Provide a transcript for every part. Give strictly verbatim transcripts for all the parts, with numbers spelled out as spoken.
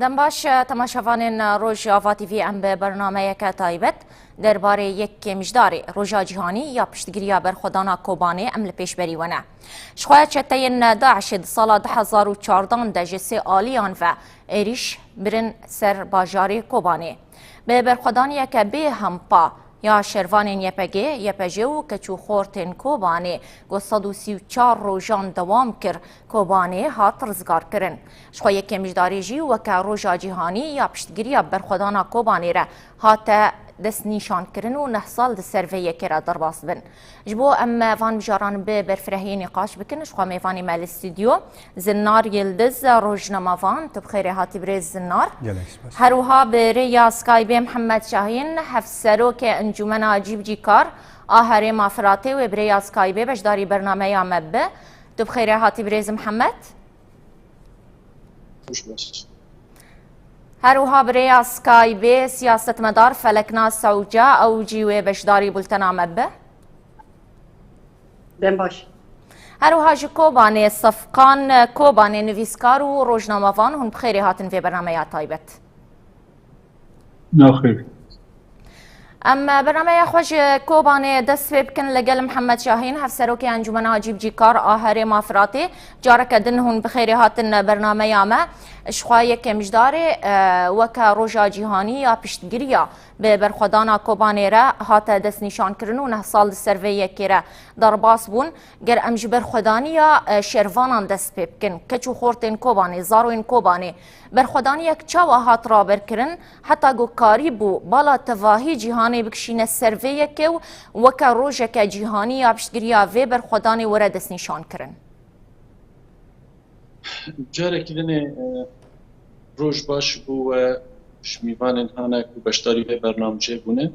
Dem baş, temaşevanên Rojava T V, em bi bernameyeke taybet derbarê yekê Mijdarê, Roja Cîhanî ya Piştgiriya Berxwedana Kobanê, em li pêşberî we ne. Ji xwe çeteyên DAIŞê di sala du hezar û çardan de ji sê aliyan ve êrîş birin ser bajarê Kobanê. Bi berxwedaniyeke bê hempa ya şervanên Y P G, Y P J û keç û xortên Kobanê ku sed û sî û çar rojan dewam kir, Kobanê hat rizgarkirin. Ji xwe yekê Mijdarê jî weke Roja Cîhanî ya Piştgiriya Berxwedana Kobanê re hate destnîşankirin û neh sal di ser vê yekê re derbas bin. Ji bo em van mijaran bi berfirehiyê nîqaş bikin, ji xwe mêvanê me li stûdyo Zinnar Yildiz, rojnamevan. Tu bi xêrê hatî birêz Zinnar. Gelek spas. Her wiha bi rêya Skypeê Mihemed Şahîn, hevserokê Encûmena Cîbicîkar a Herêma Firatê wê bi rêya Skypeê beşdarî bernameya me bibe. Tu bi xêrê hatî birêz Mihemed. Hoş baş. Her wiha bi rêya Skypeê siyasetmedar Feleknas Sewca, ew jî wê beşdarî bultena me bibe. Dem baş. Her wiha ji Kobanê Sefqan Kobanê, nivîskar û rojnamevan, hûn bi xêrê hatin vê bernameya taybet. Naxêr. Em bernameya xwe ji Kobanê dest pê bikin li gel Mihemed Şahîn, hevserokê Encûmena Cîbicîkar a Herêma Firatê. Careke din hûn bi xêrê hatin bernameya me. Ji xwe yekê Mijdarê, e, weke Roja Cîhanî ya Piştgiriya bi berxwedana Kobanê re hate destnîşankirin û neh sal di ser vê yekê re derbas bûn. Ger em ji berxwedaniya, e, şervanan dest pê bikin, keç û xortên Kobanê, zaroyên Kobanê, berxwedaniyek çawa hat raberkirin, heta ku karîbû bala tevahî cîhanê bikişîne ser vê yekê û weke rojeke cîhanî ya piştgiriya vê berxwedanê were destnîşankirin? Carekî din e, e, roj baş bo we, ji mîvanên hane ku beşdarî vê bernamecê bûne.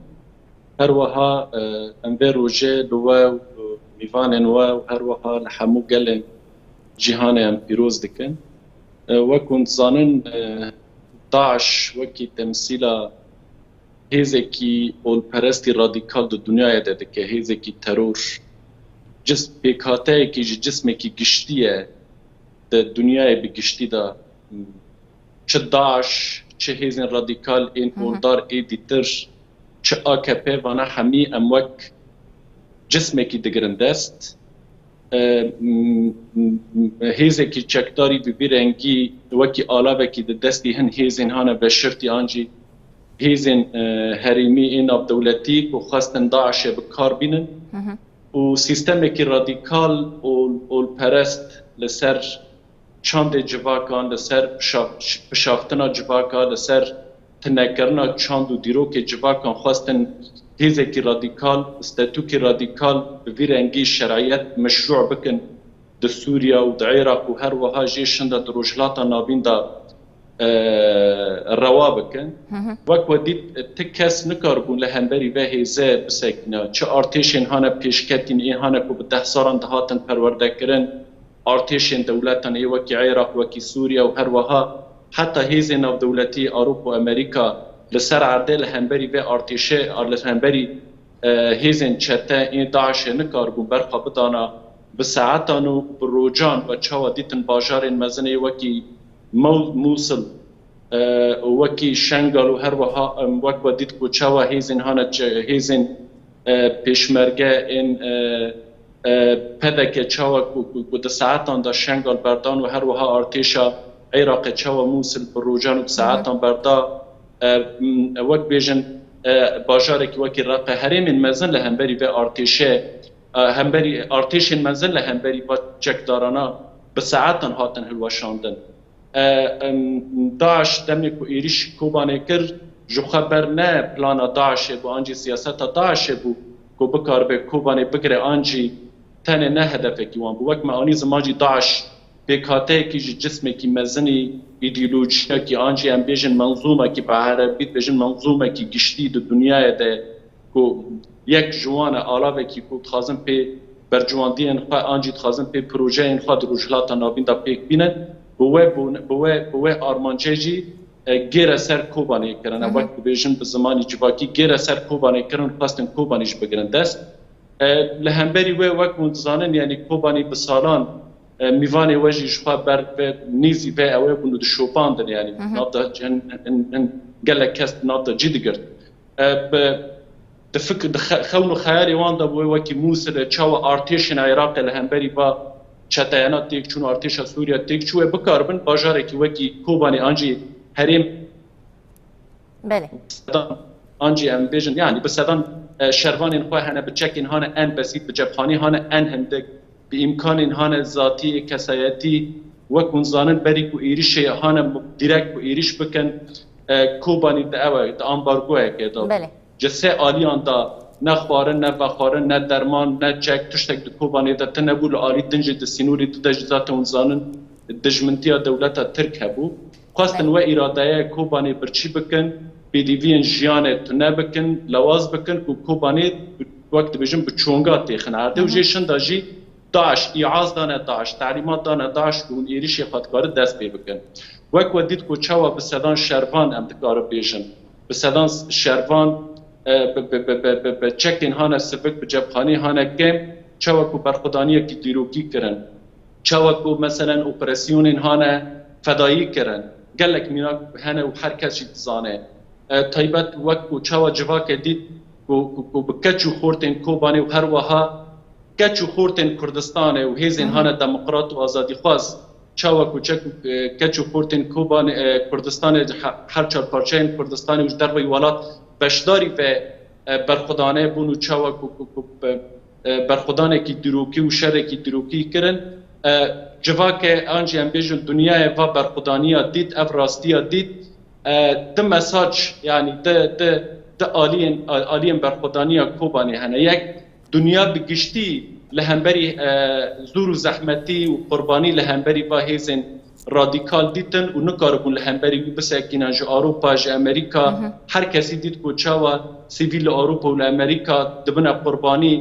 Her wiha, e, em vê rojê li we û mîvanên we û her wiha li hemû gelên cîhanê em pîroz dikin. E, wek hûn dizanin, e, DAIŞ wekî temsîla hêzekî olperestî radîkal di dinyayê de dike, hêzekî teror. Cis-, pêkhateyekî ji cismekî giştî ye di dinyayê bi giştî de. Çi DAIŞ, çi hêzên radîkal ên Hı hı. oldar êdîtir, çi A K P, vana hemî em wek cismekî digirin dest. E, m, m, m, hêzekî çekdarî bi vî rengî wekî alavekî di destî hin hêzên hane veşirtî an jî hêzên, e, herêmî ên navdewletî ku xwestin DAIŞê bi kar bînin Hı hı. û sîstemekî radîkal û olperest li ser çandê civakan, li ser pişa-, pişaftina civaka, li ser tinekirina çand û dîrokê civakan xwestin hêzekî radîkal, statûkê radîkal bi vî rengî şeriyet meşrû bikin di Sûriye û di Iraq û her wiha jê şinda di Rojhilata Navîn de, e, rewa bikin. Hı hı. Wek we dît, ti kes nikaribûn li hemberî vê hêze bisekîne. Çi artêşên hane pêşketîn, ê hane ku bi deh salan dihatin perwerdekirin, artêşên dewletan ê wekî Iraq, wekî Sûriye û her wiha heta hêzên navdewletî Ewropa û Amerîka li ser erdê li hemberî vê artêşê, li hemberî, e, hêzên çete ê DAIŞê nikaribûn berxa bidana bi saetan û bi rojan we çawa dîtin bajarên mezin ê wekî Mew-, Mûsil, e, û wekî Şengal û her wiha, em, wek we dît ku çawa hêzên hane çe-, hêzên, e, pêşmerge ên, e, e, P D K çawa ku, ku, ku di saetan de Şengal berdan û her wiha artêşa Iraqê çawa Mûsil bi rojan û bi Hı hı. saetan berda, e, m, wek bêjin, e, bajarekî wekî Reqe herêmên mezin li hemberî vê artêşê, e, hemberî, artêşên mezin li hemberî va çekdarana bi saetan hatin hilweşandin. E, em, DAIŞ demê ku êrîş Kobanê kir, ji xwe ber ne plana DAIŞê bû, an jî siyaseta DAIŞê bû ku bikaribe Kobanê bigire, an jî tenê ne hedefekî wan bû. Wek me anî ziman jî DAIŞ pêkhateyekî ji cismekî mezinî, îdeolojiyekî, an jî em bêjin menzûmekî, bi erebî dibêjin menzûmekî giştî di dinyayê de ku yek ji wan e, alavekî ku dixwazin pê bercivandiyên xwe an jî dixwazin pê projeyên xwe di Rojhilata Navîn de pêk bînin, bi wê bûn-, bi wê, bi wê armancê jî, e, gêre ser Kobanê kirine. Hı hı. Wek dibêjin bi zimanî civakî, gêre ser Kobanê kirin, xwestin Kobanê jî bigirin dest. E, li hemberî wê, wek hûn dizanin, yanî Kobanî bi salan E, mîvanê we jî ji xwe ber ve nêzî ve ew ê bûn û dişopandin, yanî Hı hı. navda cen-, in, in, gelek kes navda cî digirt. E, bi, di fikir, di xe-, xewn û xeyalê wan de bû wekî Mûsil e, çawa artêşên Iraqê li hemberî va çeteyana têk çûn, artêşa Sûriya têk çû, wê bikaribin bajarekî wekî Kobanê an jî herêm Belê. Sedan, an jî em bêjin, yanî bi sedan, e, şervanên xwe hene, bi çekên hane en besît, bi cepxanî hane en hindik, bi îmkanên hane zatî, kesayetî, wek hûn zanin, berî ku êrişê hane mu-, dîrekt ku êriş bikin, e, Kobanî di ew e, di ambargoyeke de. Belê. Ji sê aliyan de ne xwarin, ne vexwarin, ne derman, ne çek, tiştek di Kobanê de tune bû, li alî din jî di sînorê di de jî zaten hûn zanin, dijmintiya dewleta Tirk hebû. Xwestin Belê. we îradeye Kobanê birçî bikin, pêdiviyên jiyanê tune bikin, lewaz bikin ku Kobanê, wek dibêjin, bi çonga têxin erdê û Hı hı. jê şinda jî DAIŞ, îaz dane DAIŞ, telîmat dane DAIŞ ku hûn êrişê xwe dikarin dest pê bikin. Wek we dît ku çawa bi sedan şervan, em dikarin bêjin, bi sedan şervan, e, bi, bi, bi, bi, bi, bi çekên hane sivik, bi cepxanê hane kêm, çawa ku berxwedaniyekî dîrokî kirin. Çawa ku, meselen, operasyonên hane fedayî kirin. Gelek mînak hene û her kes jî dizane. E, taybet wek ku çawa civakê dît ku, ku, ku bi keç û xortên Kobanê û her wiha keç û xortên Kurdistanê û hêzên Hı hı. hane demokrat û azadîxwaz, çawa ku çek, e, keç û xortên Kobanê, e, Kurdistanê, he-, her çar parçeyên Kurdistanê û ji derveyî welat beşdarî ve, e, berxwedane bûn û çawa ku, ku, ku, e, e, berxwedanekî dîrokî û şerekî dîrokî kirin. E, civakê an jî em bêjin dinyayê va berxwedaniya dît, ev rastiya dît. E, di mesaj, yanî di, di, di aliyên, a-, aliyên berxwedaniya Kobanê hene. Yek, dinya bi giştî li hemberî, e, zor û zehmetî û qurbanî li hemberî va hêzên radîkal dîtin û nikaribûn li hemberî wî bisekînin. Ji Ewropa, ji Amerîka, Hı hı. her kesî dît ku çawa sivîl li Ewropa û li Amerîka dibine qurbanî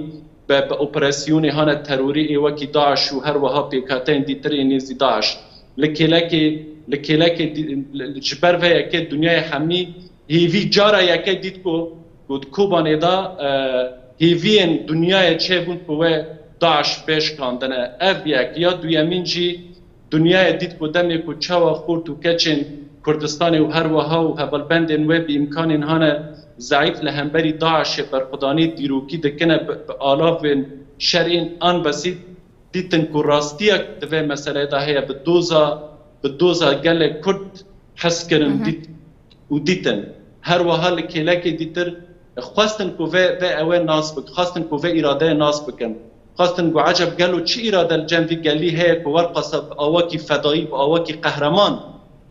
bi, bi operasyonê hane terorî ê wekî DAIŞ û her wiha pêkhateyên dîtir ê nêzî DAIŞ. Li kêlekê, li kêlekê dî-, li, ji ber vê yekê dinyayê hemî hêvî cara yekê dît ku, ku di Kobanê de, e, hêviyên dinyayê çêbûn ku wê DAIŞ bê şikandine. Ev yek. Ya duyemîn jî, dinyayê dît ku demê ku çawa xort û keçên Kurdistanê û her wiha û hevalbendên wê bi îmkanên hane zeîf li hemberî DAIŞê berxwedanî dîrokî dikine bi, bi alavên şerên an besît, dîtin ku rastiyek di vê meseleyê de heye, bi doza, bi doza gelê Kurd hes kirin, Hı hı. dît û dîtin. Her wiha li kêlekê dîtir xwestin ku vê, vê ew ê nas bik-, xwestin ku vê îradeyê nas bikin. Xwestin ku eceb gelo çi îrade li cem vî gelî heye ku werqasa bi awakî fedayî, bi awakî qehreman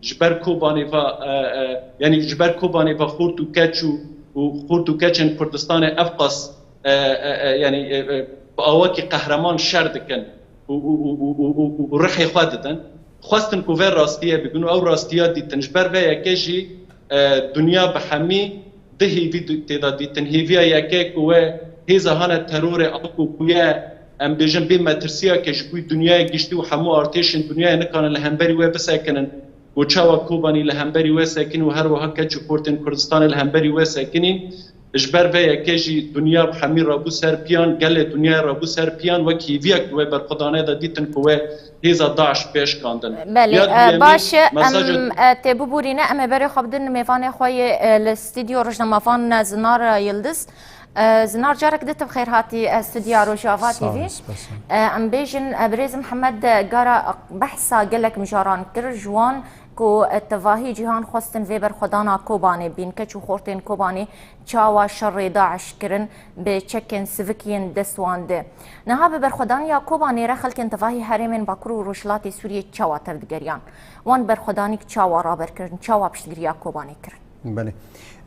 ji ber Kobanê ve, e, e, yanî ji ber Kobanê ve xort û keç û, û xort û keçên Kurdistanê evqas, e, e, e, yanî, e, e, bi awakî qehreman şer dikin û, û, û rihê xwe didin. Xwestin ku vê rastiyê bibin û ew rastiya dîtin. Ji ber vê yekê jî, e, dinya bi hemî di hêvî di-, tê de dîtin. Hêviya yekê ku wê hêza hane terorê a ku bûye, em bêjin, bê metirsiyeke ji bo dinyayê giştî û hemû artêşên dinyayê nikarin li hemberî wê bisekinin. Ku çawa Kobanî li hemberî wê sekinî û her wiha keç û xortên Kurdistanê li hemberî wê sekinîn, ji ber vê yekê jî dinya hemî rabû ser piyan, gelê dinyayê rabû ser piyan, wek hêviyek di wê berxwedanê de dîtin ku wê hêza DAIŞ bê şikandin. Belê, Ya e, duyemîn, baş e, mesaja em, e, tê bibûrîne, em ê berê xwe bidin mêvanê xwe yê, e, li stûdyo rojnamevan, e, Zinar, e, Yildiz. E, Zinar, carek din tu bi xêr hatî, e, stûdya Rojava Sağ T V. Ol, spas. E, em bêjin, e, birêz Mihemed, e, gara behsa gelek mijaran kir, ji wan ku, e, tevahî cîhan xwestin vê berxwedana Kobanê bîn, keç û xortên Kobanê çawa şerê DAIŞ kirin, bi çekên sivik yên dest wan de. Niha bi berxwedaniya Kobanê re xelkên tevahî herêmên Bakur û Rojhilatê Sûriyê çawa tevdigeriyan? Wan berxwedanîk çawa raber kirin? Çawa piştgiriya Kobanê kirin? Belê.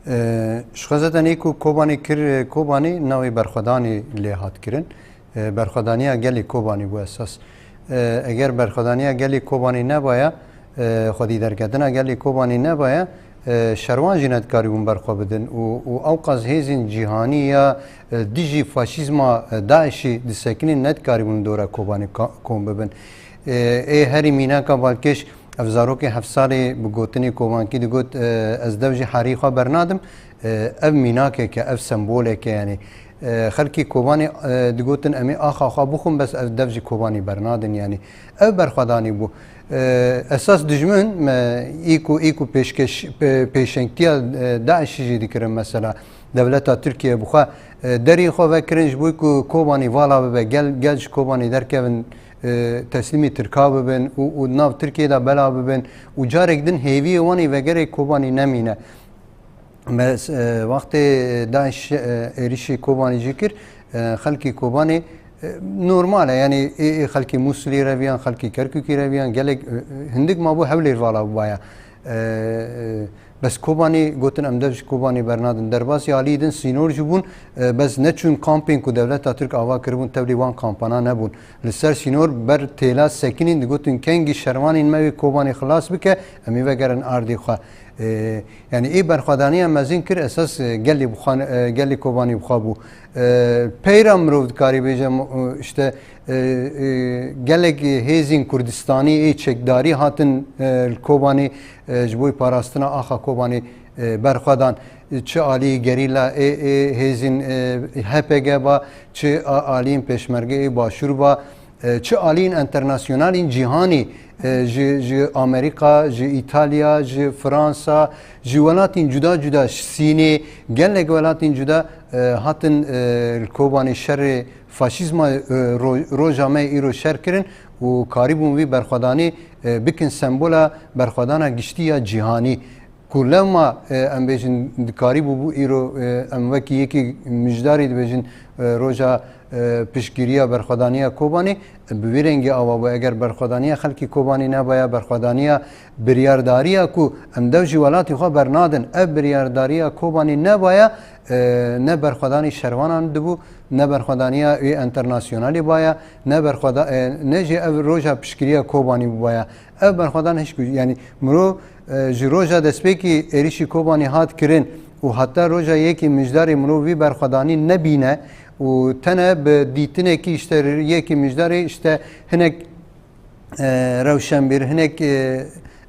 E, ji xwe zaten ê ku Kobanê kir, e, Kobanê navê berxwedanê lê hat kirin. E, berxwedaniya gelê Kobanê bû esas. E, eger berxwedaniya gelê Kobanê nebaya, e, xwedî derketina gelê Kobanê nebaya, e, şerwan jî nedikarîbûn berxwe bidin û, û ewqas hêzên cîhanî ya, e, dijî faşîzma, e, DAIŞ'î disekinin nedikarîbûn dora Kobanê ka-, kom bibin. E, ê herî mînaka balkêş, ev zarokê heft salê bi gotinê Kobankî digot, e, ez dev jî herî xwe bernadim. E, ev mînakeke, ev semboleke, yanî, E, xelkî Kobanê, e, digotin, "Em ê axa xwe bixwin, bes ev dev ji Kobanê bernadin." Yanî ev berxwedanî bû. E, esas dijmin me î ku, î ku pêşkeş, pê-, pêşengtiya, e, DAIŞ'î jî dikirin mesela. Dewleta Tirkiye bi xwe, e, derî xwe vekirin ji bo ku Kobanî vala bibe, gel, gel ji Kobanî derkevin, e, teslîmî Tirka bibin û, û nav Tirkiye de bela bibin û carek din hêviyê wan ê vegerê Kobanî nemîne. Me, e, wextê DAIŞ, e, êrişî Kobanî jî kir, e, xelkî Kobanê, e, normal e, yanî ê, ê xelkî Mûsilî reviyan, xelkî Kerkûkî reviyan, gelek, e, e, hindik mabû Hewlêr vala bûbaya. E, e, bes Kobanî gotin, "Em dev ji Kobanî bernadin." Derbasî alî din sînor jî bûn, e, bes neçûn kampên ku dewleta Tirk ava kiribûn, tevlî wan kampana nebûn. Li ser sînor ber têla sekinîn, digotin, "Kengî şervanên me wê Kobanî xilas bike, em ê vegerin ardê xwe." E, yanî ê berxwedaniya mezin kir, esas, e, gelê bixwan-, e, gelê Kobanî bixwe bû. E, peyra mirov dikarî bêje, mo-, işte, e, e, gelek hêzên Kurdistanî ê çekdarî hatin, e, li Kobanê, e, ji bo parastina axa Kobanê, e, berxwedan. Çi alî gerîla ê, ê hêzên, e, H P G ba, çi a-, aliyên pêşmerge ê Başûr ba, e, çi aliyên enternasyonalên cîhanî, e, ji, ji Amerîka, ji Îtalya, ji Fransa, ji welatên cuda cuda, ji Sînê, gelek welatên cuda, e, hatin, e, li Kobanê şerê faşîzma, e, ro-, roja me îro şer kirin û karîbûn vî berxwedanê, e, bikin sembola berxwedana giştî ya cîhanî. Ku lewma, e, em bêjin dikarîbû bû îro, e, em wekî yekî mijdarî dibêjin, e, roja, e, piştgiriya berxwedaniya Kobanê, e, bi vî rengî ava bû. Eger berxwedaniya xelkî Kobanê nebaya, berxwedaniya biryardariya ku em dev ji welatî xwe bernadin, ev biryardariya Kobanê nebaya, e, ne berxwedanî şervanan dibû, ne berxwedaniya wê enternasyonalê baya, ne berxweda-, e, ne jî ev roja piştgiriya Kobanî bûbaya. Ev berxwedan hiç ku, yanî mirov, e, ji roja destpêkî êrişî Kobanî hat kirin û heta roja yekê Mijdarê mirov vî berxwedanî nebîne û tene bi dîtinekî işte yekê Mijdarê işte hinek, e, rewşenbîr, hinek, e,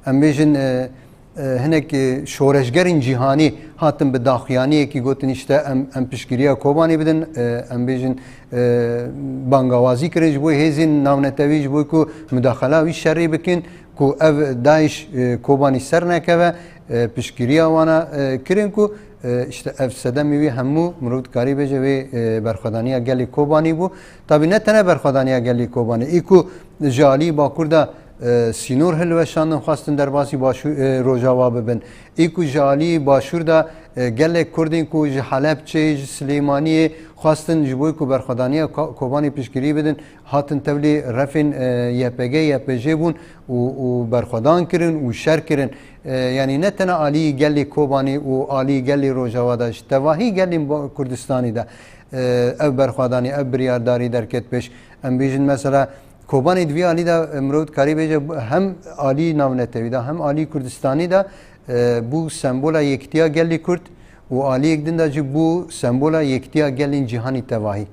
em bêjin, e, e, hinek, e, şoreşgerên cîhanî hatin bi daxuyaniyekî gotin işte em, em piştgiriya Kobanî bidin, e, em bêjin, e, bangawazî kirin ji bo hêzên navnetewî ji bo ku mudaxela wî şerî bikin. Ku ev DAIŞ, e, Kobanî ser nekeve, e, piştgiriya wana, e, kirin ku, e, işte ev sedemê wî hemû mirov dikarî bêje wê, e, berxwedaniya gelê Kobanî bû. Tabî ne tene berxwedaniya gelê Kobanî, î ku ji alî Bakur de, e, sînor hilweşandin, xwestin derbasî Başû-, e, Rojava bibin. Î ku ji alî Başûr de, e, gelek Kurdên ku ji Helebçê, ji Silêmaniyê xwestin ji bo ku berxwedaniya Ko-, Kobanî piştgirî bidin, hatin tevlî refên, e, Y P G, Y P J bûn û, û berxwedan kirin û şer kirin. E, yanî ne tena alî gelê Kobanî û alî gelê Rojava de, ji tevahî gelên Ba-, Kurdistanî de, e, ev berxwedanî, ev biryardarî derket pêş. Em bêjin mesela Kobanê di vî alî de, e, mirov dikarî bêje hem alî navnetewî de hem alî Kurdistanî de, e, bû sembola yekitiya gelê Kurd û aliyek din de jî bû sembola yekitiya gelên cîhanî tevahî.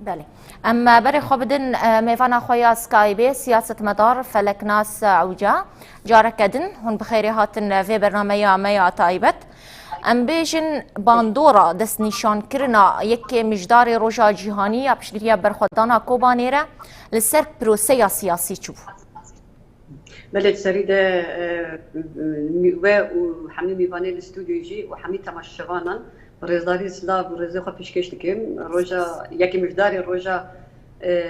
Belê. Em, e, berê xwe bidin, e, mêvana xwe ya Skypeê, siyasetmedar Feleknas Ewca. Careke din hûn bi xêrê hatin, e, vê bernameya me ya taybet. Em bêjin bandora destnîşankirina yekê Mijdarê Roja Cîhanî ya Piştgiriya Berxwedana Kobanê re li ser proseya siyasî çi bû? Belê, di serî de, e, we û hemî mîvanê li stûdyoyê jî û hemî temaşevanan rêzdarî, silav û rêzê xwe pêşkêş dikim. Roja yekê Mijdarê roja, e,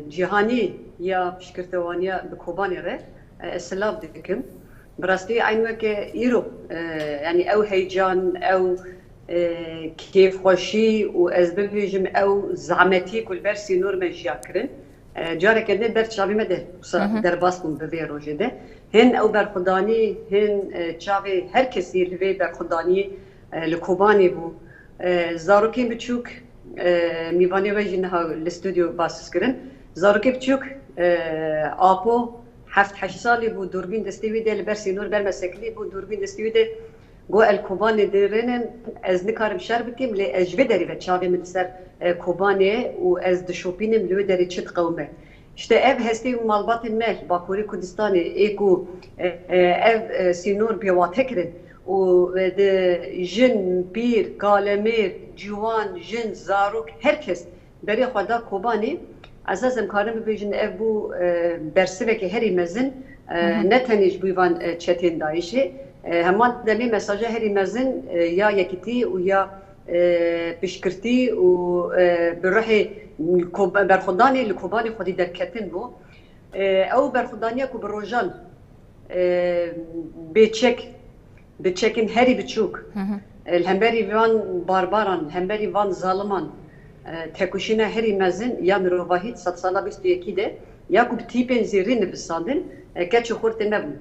cîhanî ya piştgirtewaniya bi Kobanê re, e, ez silav dikim. Bi rastî eyn weke îro, e, yanî ew heyecan, ew, e, kêfxweşî û ez bibêjim ew zehmetî ku li ber sînor me jiya kirin, e, careke din ber çavê me de wisa Hı hı. derbas bûn bi vê rojê de. Hin ew berxwedanî, hin, e, çavê her kesî li vê berxwedaniyê, e, li Kobanê bû. E, zarokên biçûk, e, mîvanê we jî niha li stûdyo basis kirin. Zarokê biçûk, e, Apo heft heşt salî bû, dûrbîn destê wî de li ber sînor ber me sekilî bû, dûrbîn destê wî de got, "El Kobanê dirênin, ez nikarim şer bikim, lê ez ji vê derî ve çavê min li ser, e, Kobanê û ez dişopînim li wê derê çi diqewime." Îşte ev hestê û malbatên me li Bakurê Kurdistanê ê ku, e, e, ev, e, sînor bêwate kirin û, e, di jin, pîr, kalemêr, ciwan, jin, zarok, her kes berê xwe da Kobanê. Esas em karin bibêjin ev bû, e, bersiveke herî mezin, e, Hı hı. ne tenê ji bo van, e, çetên DAIŞê, e, heman demê mesaja herî mezin, e, ya yekitî û ya, e, piştgirtî û, e, bi ruhê Ko-, berxwedanê li Kobanê xwedî derketin bû. E, ew berxwedaniya ku bi rojan, e, bêçek, bi çekên herî biçûk, Hı hı. e, li hemberî van barbaran, li hemberî van zaliman, e, tekoşîna herî mezin ya mirovahî di sedsala bîst û yekî de, ya ku bi tîpên zêrî nivisandin, e, keç û xortê nebûn.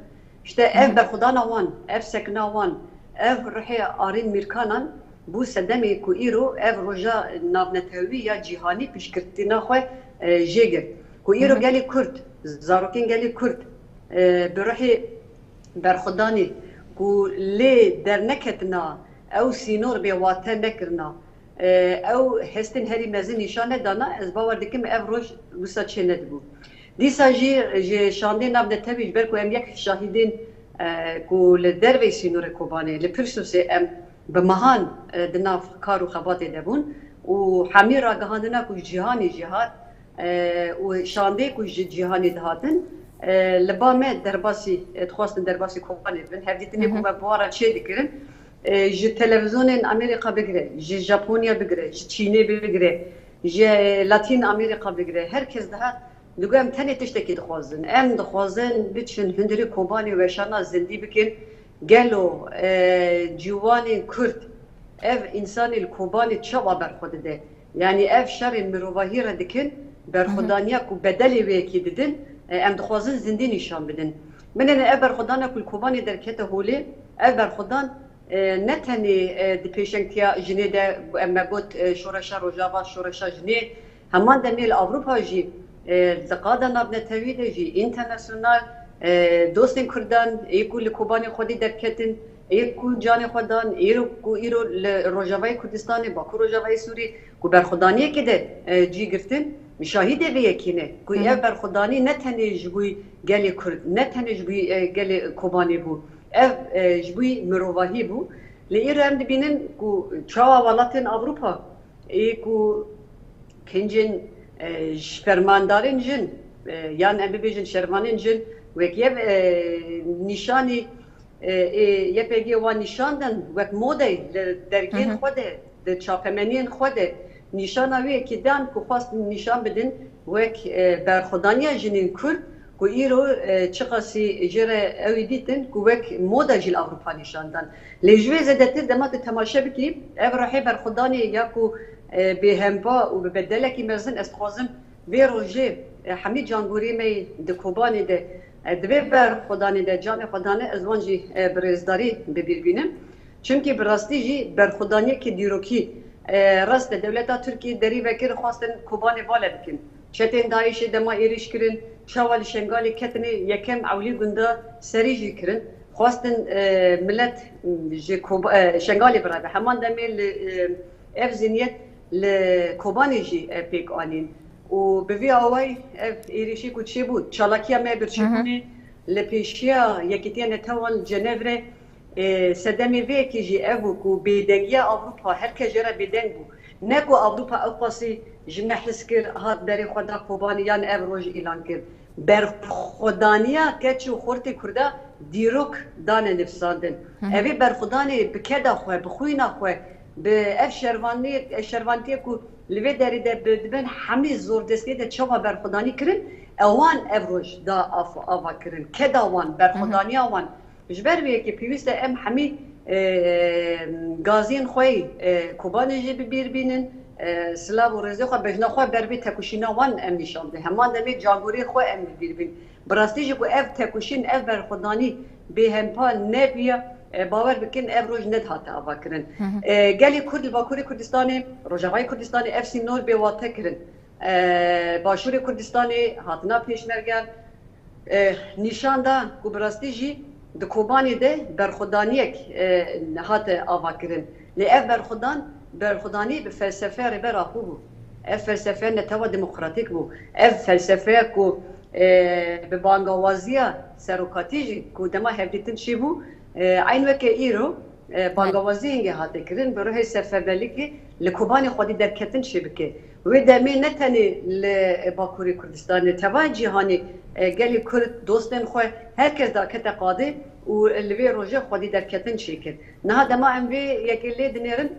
Îşte Hı ev hı. berxwedana wan, ev sekina wan, ev ruhê Arîn Mîrkanan bû sedemê ku îro ev roja navnetewî ya cîhanî piştgirtina xwe, e, jê girt. Ku Hı îro hı. gelê Kurd, zarokên gelê Kurd, e, bi ruhê berxwedanê ku lê derneketina, ew sînor bê wate nekirina, e, ew hestên herî mezin nîşan nedana, ez bawer dikim ev roj wisa çê nedibû. Dîsa jî ji şandê navnetewî, ji ber ku em yek şahidên, e, ku li derveyî sînorê Kobanê, li Pirsûsê em bi mehan, e, di nav kar û xebatê de bûn û hemî ragihandina ku ji cîhanê jî hat, e, û şandê ku ji cîhanê dihatin, e, li ba me derbasî, e, dixwastin derbasî Kobanê bibin. Hevdîtinê ku Hı hı. me bi wan re çê dikirin, e, ji televîzyonên Amerîka bigire, ji Japonya bigire, ji Çînê bigire, ji Latîn Amerîka bigire, her kes dihat, digo em tenê tiştekî dixwazin. Em dixwazin biçin hundirê Kobanê weşana zindî bikin. Gelo, e, ciwanên Kurd ev însanê li Kobanê çawa berxwe dide? Yanî ev şerên mirovahî re dikin, Hı hı. berxwedaniya ku bedelê wê yekê didin, e, em dixwazin zindî nîşan bidin. Binêne ev berxwedana ku li Kobanê derkete holê, ev berxwedan, e, ne tenê, e, di pêşengtiya jinê de, em me got, e, şoreşa Rojava, şoreşa jinê, heman demê li Ewropa jî, e, di qada navnetewî de jî, înternasyonal, e, dostên Kurdan, ê ku li Kobanê xwedî derketin, ê ku canê xwe dan, ê ku îro li Rojavayê Kurdistanê, Bakur Rojavayê Sûrî, ku berxwedaniyekê de, e, cî girtin, şahidê vê yekê ne, ku Hı hı. ev berxwedanî ne tenê ji bo gelê Kurd, ne tenê ji bo, e, gelê Kobanê bû. Ev, e, ji bo mirovahî bû. Lê îro em dibînin ku çawa welatên Ewropa ê ku kincên, e, ji fermandarên jin, e, yan em bibêjin şervanên jin, wek yev, e, nîşanî, e, ê Y P G wan nîşan dan, wek modeyê li dergên Hı hı. xwe de, di çapemeniyên xwe de nîşana wê yekê dan ku xwestin nîşan bidin wek, e, berxwedaniya jinên Kurd ku îro, e, çiqasî jê re ew ê dîtin ku wek moda jî li Ewropa nîşan dan. Lê ji wê zêdetir dema tu temaşe bikî, ev ruhê berxwedanê ya ku, e, bêhempa û bi bedelekî mezin, ez dixwazim vê rojê, e, hemî cangorê me yê di Kobanê de, e, di vê berxwedanê de canê xwe dane, ez wan jî, e, bi rêzdarî bi bîr bînim. Çimkî bi rastî jî berxwedaniyekî dîrokî, e, rast e, dewleta Tirkiyê derî vekir, xwestin Kobanê vale bikin. Çetên DAIŞê dema êrîş kirin, çawa li Şengalê ketinê, yekem ewlî gunda serî jî kirin. Xwestin, e, milet, m, ji Koba-, e, Şengalê birabe. Heman demê li, e, ev zîniyet li Kobanê jî, e, pêk anîn. Û bi vî awayî ev êrîşî ku çêbû, çalakiya me Hı hı. birçîbûnê li pêşiya Yekîtiya Netewan li Cenevre, e, sedemê vê yekê jî ev bû ku bêdengiya Ewropa, her kes jê re bêdeng bû. Ne ku Ewropa ew qasî ji me hez kir, hat berê xwe da Kobanê yan ev roj îlan kir. Berxwedaniya keç û xortê Kurda dîrok dane nivîsandin. Hı hı. Evê berxwedanê bi keda xwe, bi xwîna xwe, bi ev şervaniyê, şervantiyê ku li vê derê de bi, dibin hemî zordestiyê de çawa berxwedanî kirin, ewan ev roj da av-, ava kirin. Keda wan, Hı hı. berxwedaniya wan. Ji ber vê yekê pêwîst e em hemî, e, gaziyên xwe yê, e, Kobanê jî bi bîr bînin, e, silav û rêzê xwe, bejna xwe ber vê tekoşîna wan em nîşan bidin. Heman demê cangorê xwe em bi bîr bînin. Bi rastî jî ku ev tekoşîn, ev berxwedanî bêhempa nebiya, e, bawer bikin ev roj nedihate avakirin. Hı hı. E, gelê Kurd li Bakurê Kurdistanê, Rojavayê Kurdistanê ev sînor bê wate kirin. E, Başûrê Kurdistanê hatina pêşmergeyan, e, nîşan da ku bi rastî jî di Kobanê de berxwedaniyek, e, hate avakirin. Lê ev berxwedan, berxwedanî bi felsefeya Rêber Apo bû. Ev felsefe netewa demokratîk bû. Ev felsefeya ku, e, bi bangawaziya serokatî jî ku dema hevdîtin çêbû, E, eyn weke îro, e, bangawazî hingê hate kirin, bi ruhê seferberlikê li Kobanê xwedî derketin çêbike. Wê demê ne tenê li Bakurê Kurdistanê, teva cîhanê, e, gelê Kurd, dostên xwe, her kes dakete qadê û li vê rojê xwedî derketin çêkir. Niha dema em vê yekê lê dinêrin,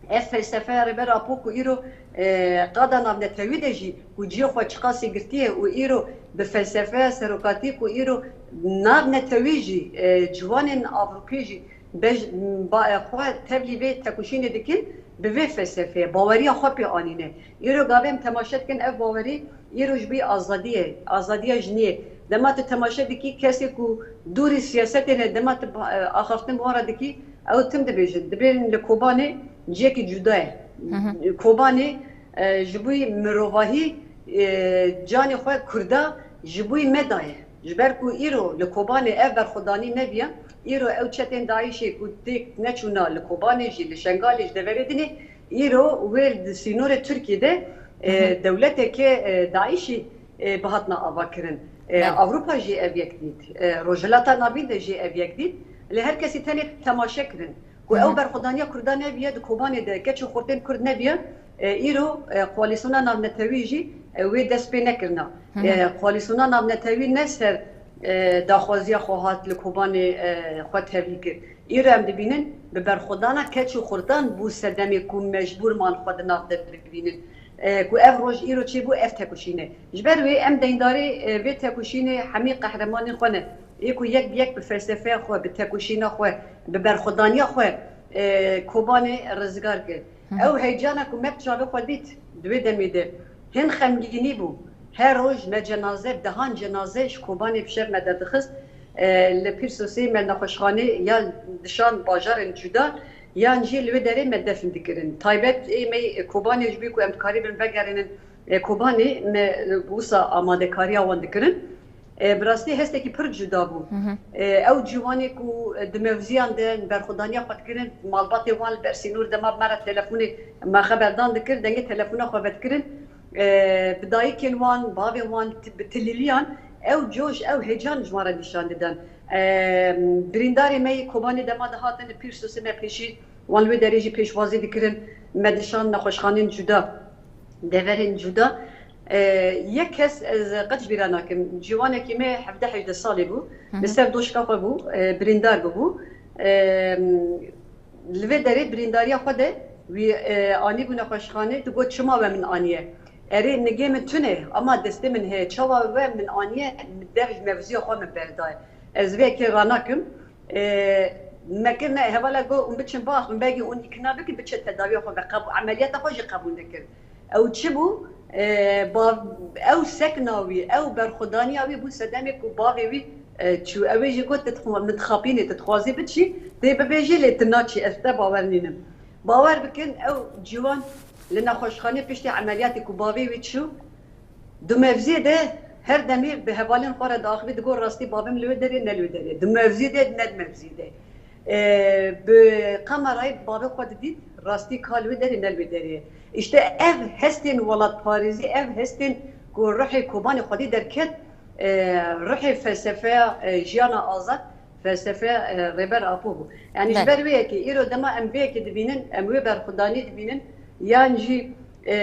ev felsefeya Rêber Apo ku îro, e, qada navnetewî de jî ku cihê xwe çiqasî girtiye û îro bi felsefeya serokatî ku îro navnetewî jî, e, ciwanên Avrupî jî bej-, ba-, xwe tevlî vê tekoşînê dikin, bi vê felsefeyê baweriya xwe pê anîne. Îro gavê em temaşe dikin, ev bawerî îro ji bo azadiyê, azadiya jiniyê. Dema tu temaşe dikî, kesê ku dûrî siyasetê ne, dema tu ba-, e, axaftin bi wan re dikî, ew tim dibêjin. Dibên li Kobanê cihekî cuda ye. Kobanê, e, ji bo mirovahî, e, canê xwe Kurda ji bo me daye. Ji ber ku îro li Kobanê ev berxwedanî nebiya, îro ew çetên DAIŞê ku têk neçûna li Kobanê jî, li Şengalê jî, deverê dinê, îro wê di sînorê Tirkiyê de, e, dewleteke, e, DAIŞî, e, bihatna avakirin. E, Ewropa jî ev yek dît. E, Rojhilata Navîn de jî ev yek dît. Lê her kesî tenê temaşe kirin. Ku ew berxwedaniya Kurdan nebiye di Kobanê de, keç û xortên Kurd nebiye, e, îro, e, koalîsyona navnetewî jî, e, wê dest pê nekirina. E, koalîsyona navnetewî ne ser, e, daxwaziya xwe hat li Kobanê, e, xwe tevlî kir. Îro em dibînin, bi berxwedana keç û xurtan bû sedemê ku mecbûr man xwe di nav de bibînin. E, ku ev roj îro çêbû, ev tekoşîn e. Ji ber wê em deyndarê, e, vê tekoşînê hemî qehremanên xwe ne. Ê ku yek bi yek bi felsefeya xwe, bi tekoşîna xwe, bi berxwedaniya xwe, e, Kobanê rizgar kir. Ew heyecana ku me bi çavê xwe dît di wê demê de, hin xemgînî bû. Her roj me cenaze, dehan cenaze ji Kobanê bi şev me derdixist. E, li Pîrsosê me nexweşxanê ya dişan bajarên cuda, yan jî li wê derê me defn dikirin. Taybet ê me yê Kobanê, ji bo ku em dikarîbin vegerînin, e, Kobanê, me, e, wisa amadekariya wan dikirin. E, bi rastî hestekî pir cuda bû. E, ew ciwanê ku, e, di mevziyan de berxwedaniya xwe dikirin, malbatê wan li ber sînor, dema me re telefonê me xeberdan dikir, dengê telefona xwe vedikirin. E, bi dayikên wan, bavên wan, ti-, bi tilîliyan ew coş, ew heyecan ji wan re nîşan didan. E, birîndarê me yê Kobanê dema dihatin li Pîrsosê me pêşî wan li wê derê jî pêşwazî dikirin, me dişan nexweşxanên cuda, deverên cuda. E, yek kes ez qet ji bîra nakim. Ciwanekî me hevdeh hejdeh salî bû. Li ser doşka xwe bû, e, birîndar bûbû. E, li vê derê birîndariya xwe de wî, e, anîbû nexweşxanê, digot, "Çima we min aniye? Erê, nigê min tune, ama destê min heye. Çawa we min aniye, dev ji mevziya xwe min berdaye. Ez vê yekê ranakim." E, me kir ne, hevala got, "Hûn biçin baxin, belkî hûn îkna bikin, biçe tedawiya xwe ve qebû-, emeliyata xwe jî qebûl nekir." Ew çi bû? E, bav-, ew sekna wî, ew berxwedaniya wî bû sedemê ku bavê wî, e, çû. Ew ê jî got, "Tu dixwa-, min dixapînê, tu dixwazî biçî, tê bibêjî, lê tu naçî, ez te bawer nînim." Bawer bikin, ew ciwan li nexweşxanê piştî emeliyatê ku bavê wî çû, di mevziyê de her demê bi hevalên xwe re diaxivî, digot, "Rastî bavê min li wê derê, ne li wê derê. Di mevziyê de, ne di mevziyê de." E, bi kamerayê bavê xwe didît, rastî ka li wê derê, ne li wê derê. Îşte ev hestên welatparêzî, ev hestên ku ruhê Kobanê xwedî derket, e, ruhê felsefeya, e, jiyana azad, felsefeya, e, Rêber Apo bû. Yanî ji ber wê yekê, îro dema em vê yekê dibînin, em wê berxwedanî dibînin, yan jî, e,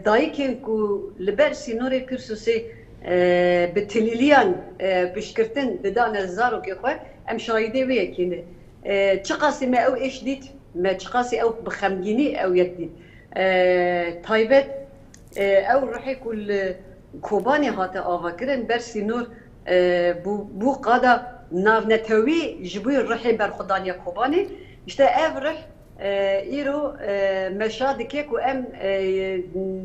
dayikên ku li ber sînorê Pîrsosê, e, bi tilîliyan, e, piştgirtin didane zarokê xwe, em şahidê wê yekê ne. E, çiqasî me ew êş dît, me çiqasî ew bi xemgînî ew yek dît. E, taybet, e, ew ruhê ku li Kobanê hate avakirin ber sînor, e, bû, bû qada navnetewî ji bo ruhê berxwedaniya Kobanê. Îşte ev ruh, e, îro, e, meşa dike ku em, e,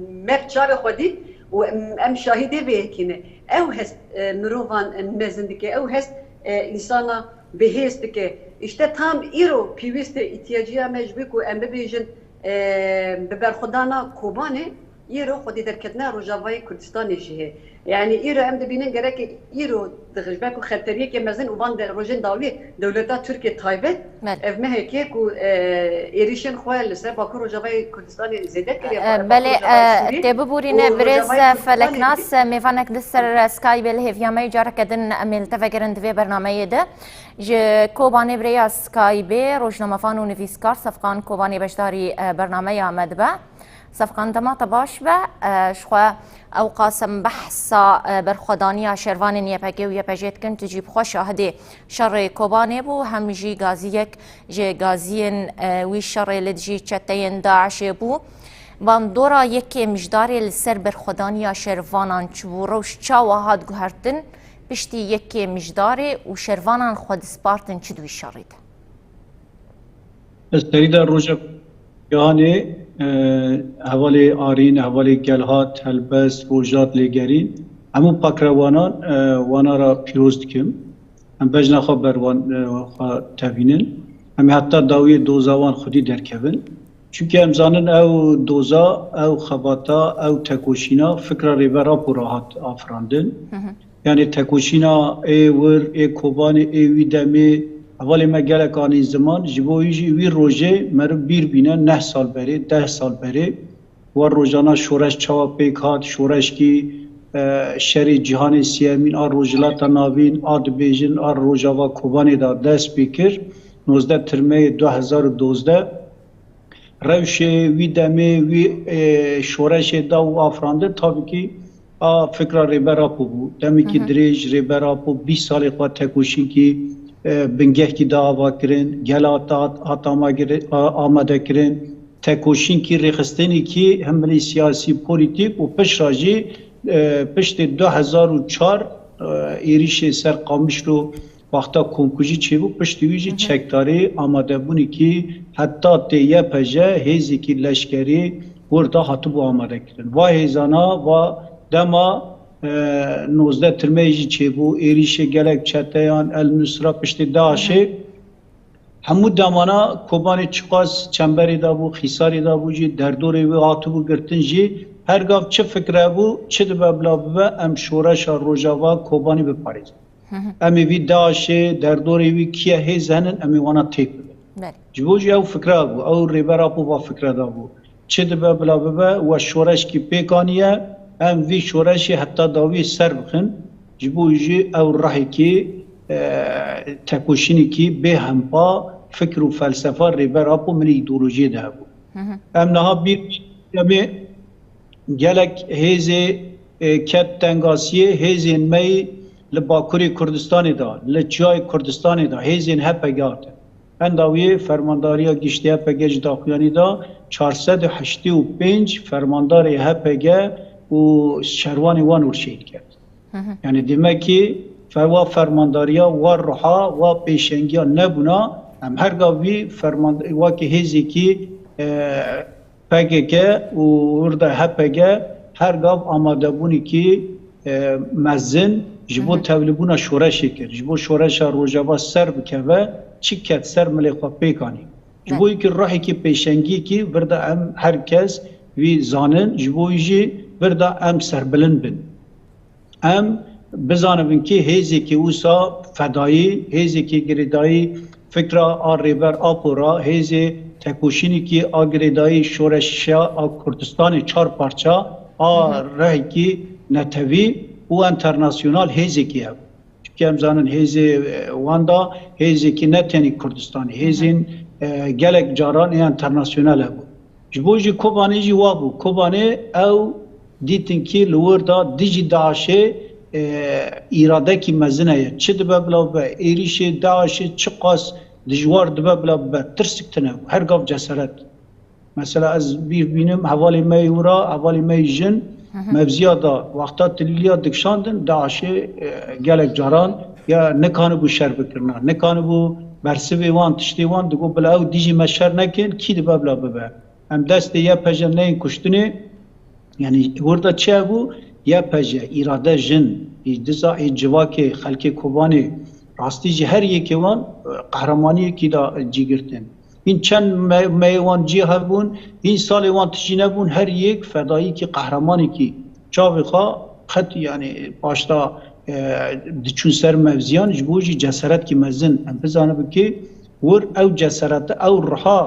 me bi çavê xwe dît û em, em şahidê vê yekê ne. Ew hest, e, mirovan mezin dike, ew hest, e, însana bihêz dike. Îşte tam îro pêwîst e, îtiyaciya me ji bo ku em bibêjin, e, bi berxwedana Kobanê, Îro xwedî derketina Rojavayê Kurdistanê jî heye. Yanî îro em dibînin gerek îro di ji ber ku xeteriyeke mezin û van de rojên dawî dewleta Tirkiyê taybet, Belê. Ev mehekê ku, e, êrîşên xwe li ser Bakur Rojavayê Kurdistanê zêde kiriye, E, Bakur belê, Rojavayê e, Sûrî tê bibûrîne û birêz Rojavayê Kurdistanê Feleknas, e, mêvanek di ser Skype li hêviya me careke din em ê li te vegerin di vê bernameyê de. Ji Kobanê bi rêya Skypeê rojnamevan û nivîskar Sefqan Kobanê beşdarî, e, bernameya me dibe. Sefqan, dema te baş be, e, ji xwe ew qas em behsa, e, berxwedaniya şervanên Y P G û Y P J dikin, tu jî bi xwe şahidê şerê Kobanê bû, hem jî gaziyek ji gaziyên, e, wî şerê li dijî çeteyên DAIŞê bû. Bandora yekê mijdarê li ser berxwedaniya şervanan çi bû? Rewş çawa hat guhertin? Piştî yekê mijdarê û şervanan xwe dispartin çi di wî şerê de? Serî de roja Gihanê, e, hevalê Arîn, hevalê Gelhat, Helbest, Rojat, Lêgerîn, hemû pakrewanan, e, wana ra pîroz dikim. Em bejna xwe ber wan, e, xwe tevînin. Em ê heta dawiyê doza wan xwedî derkevin. Çunke em zanin ew doza, ew xebata, ew tekoşîna fikra Rêber Apo re hat afirandin. Hı hı. Yanî tekoşîna ê wir, ê Kobanê, ê wî demê, hevalê me gelek anîn ziman, ji bo wî jî wî rojê meriv bîr bîne, neh sal berê, deh sal berê. Wa rojana şoreş çawa pêk hat, şoreşkî, e, şerê cîhanê siyemîn a Rojhilata Navîn, a dibêjin, a Rojava Kobanê de dest pê kir, nozdeh Tirmeyê du hezar û dozdeh. Rewşê wî demê, wî, e, şoreşê da û afirandin, tabî kî a fikra Rêber Apo bû. Demekî Hı hı. dirêj Rêber Apo bîst salê xwe tekoşînkî, e, bingehkî da ava kirin, gela hat, hat ama giri-, a-, amade kirin. Tekoşînkî rêxistinekî hemilî siyasî, polîtîk û pişra jî, e, piştê du hezar û çar, e, êrîşê ser Qamişlo wexta komkujî çêbû, piştî wî jî Hı hı. çekdarî amadebûnekî heta tê Y P J hêzekî leşkerî wir da hatibû amadekirin. Va hêzana, va dema, e, nozdeh Tirmeyê jî çêbû, êrîşê gelek çeteyan, El Nusra piştî DAIŞê, Hı hı. hemû demana Kobanê çiqas çemberê de bû, Xîsarê de bû jî, derdorê wê hatibû girtin jî, her gav çi fikre bû, çi dibe bila bibe, em şoreşa Rojava Kobanê biparêzin. Hı hı. Em ê vî DAIŞê, derdorê wî kiye hêz henin, em ê wana têk bibin. Belê. Ji bo jî ew fikra bû, ew Rêber Apo va fikre da bû. Çi dibe bila bibe, we şoreşkî pêk aniye, em vî şoreşê heta dawiyê ser bixin. Ji bo jî ew rehekî, e, tekoşînekî bê hempa fikr û felsefa Rêber Apo min îdeolojiyê de hebû. Hı hı. Em niha bîr demê gelek hêzê, e, ket tengasiyê, hêzên me yî li Bakurê Kurdistanê de, li Çiyayê Kurdistanê de, hêzên H P G hatin. Henda wê Fermandariya Giştî H P G ji daxuyanî de çar sed û heştê û pênc fermandarê H P G û şervanê wan ûr şehîd ket. Hı hı. Yani demek ki ferwa fermandariya wa ruha, wa pêşengiya nebûna, em her gav vî fermand-, wekî hêzekî, e, P K K û wir de H P G her gav amadebûnekî, e, mezin ji bo Hı hı. tevlîbûna şoreşê kir. Ji bo şoreşa Rojava ser bikeve, çi ket ser milê xwe pêk anî. Ji Hı. bo yekî ruhekî pêşengiyekî vir de em her kes vî zanin, ji bo jî vir de em serbilind bin. Em bizanibin kî hêzekî wisa fedayî, hêzekî girêdayî fikra a Rêber Apo ra, hêzê tekoşînekî a girêdayî şoreşa a Kurdistanê çar parça a Hı hı. rehekî netewî û enternasyonal hêzekî hebû. Çimkî em zanin hêzê, e, wan da hêzekî ne tenî Kurdistanê, Hı hı. hêzên, e, gelek caran ê enternasyonal hebû. Ji bo jî Kobanê jî wa bû. Kobanê ew dîtin kî li wir da dijî DAIŞê, e, îradekî mezin heye. Çi dibe bila bibe, êrîşê DAIŞê çiqas dijwar dibe bila bibe, tirsik tune bû. Her gav cesaret. Mesela ez bîr bînim hevalê me yî wira, hevalê me yî jin, Hı hı. mevziya da wexta tilîliya dikişandin, DAIŞê, e, gelek caran ya nikanibû şer bikirina, nikanibû bersivê wan, tiştê wan, digot bila ew dijî me şer nekin, kî dibe bila bibe. Em destê Y P J neyên kuştinê, yanî wir de çi hebû? Y P J, îrade jin, ê diza, ê civakê, xelkê Kobanê, rastî jî her yekê wan, e, qehremaniyekî da cî girtin. Hîn çend me-, meyê wan cî hebûn, hîn salê wan tijî nebûn, her yek fedayîkî, qehremanekî çavê xwe qet, yanî paşta, e, diçûn ser mevziyan, ji bo jî ceseretkî mezin. Em bizanibin ki wir ew ceserete, ew ruha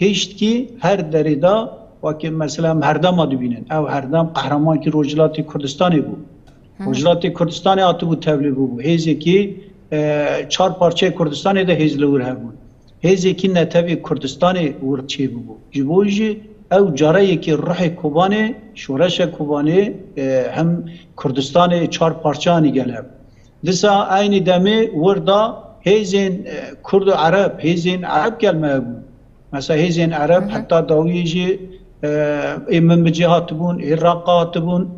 hêştkî her derê de, wekî mesela em herdema dibînin. Ew herdem qehremankî Rojhilatê Kurdistanê bû. Hı hı. Rojhilatê Kurdistanê hatibû tevlî bûbû. Hêzekî, e, çar parçeyê Kurdistanê de hêz li wir hebûn. Hêzekî netewê Kurdistanê wir çêbûbû. Ji bo jî ew careyekî ruhê Kobanê, şoreşa Kobanê, e, hem Kurdistanê çar parçe anî gele. Disa eynî demê wir da hêzên, e, Kurd û Ereb, hêzên Ereb gel me hebûn. Mesela hêzên Ereb Hı hı. heta dawiyê jî, e, ê Minbicê hatibûn, ê Raqqa hatibûn,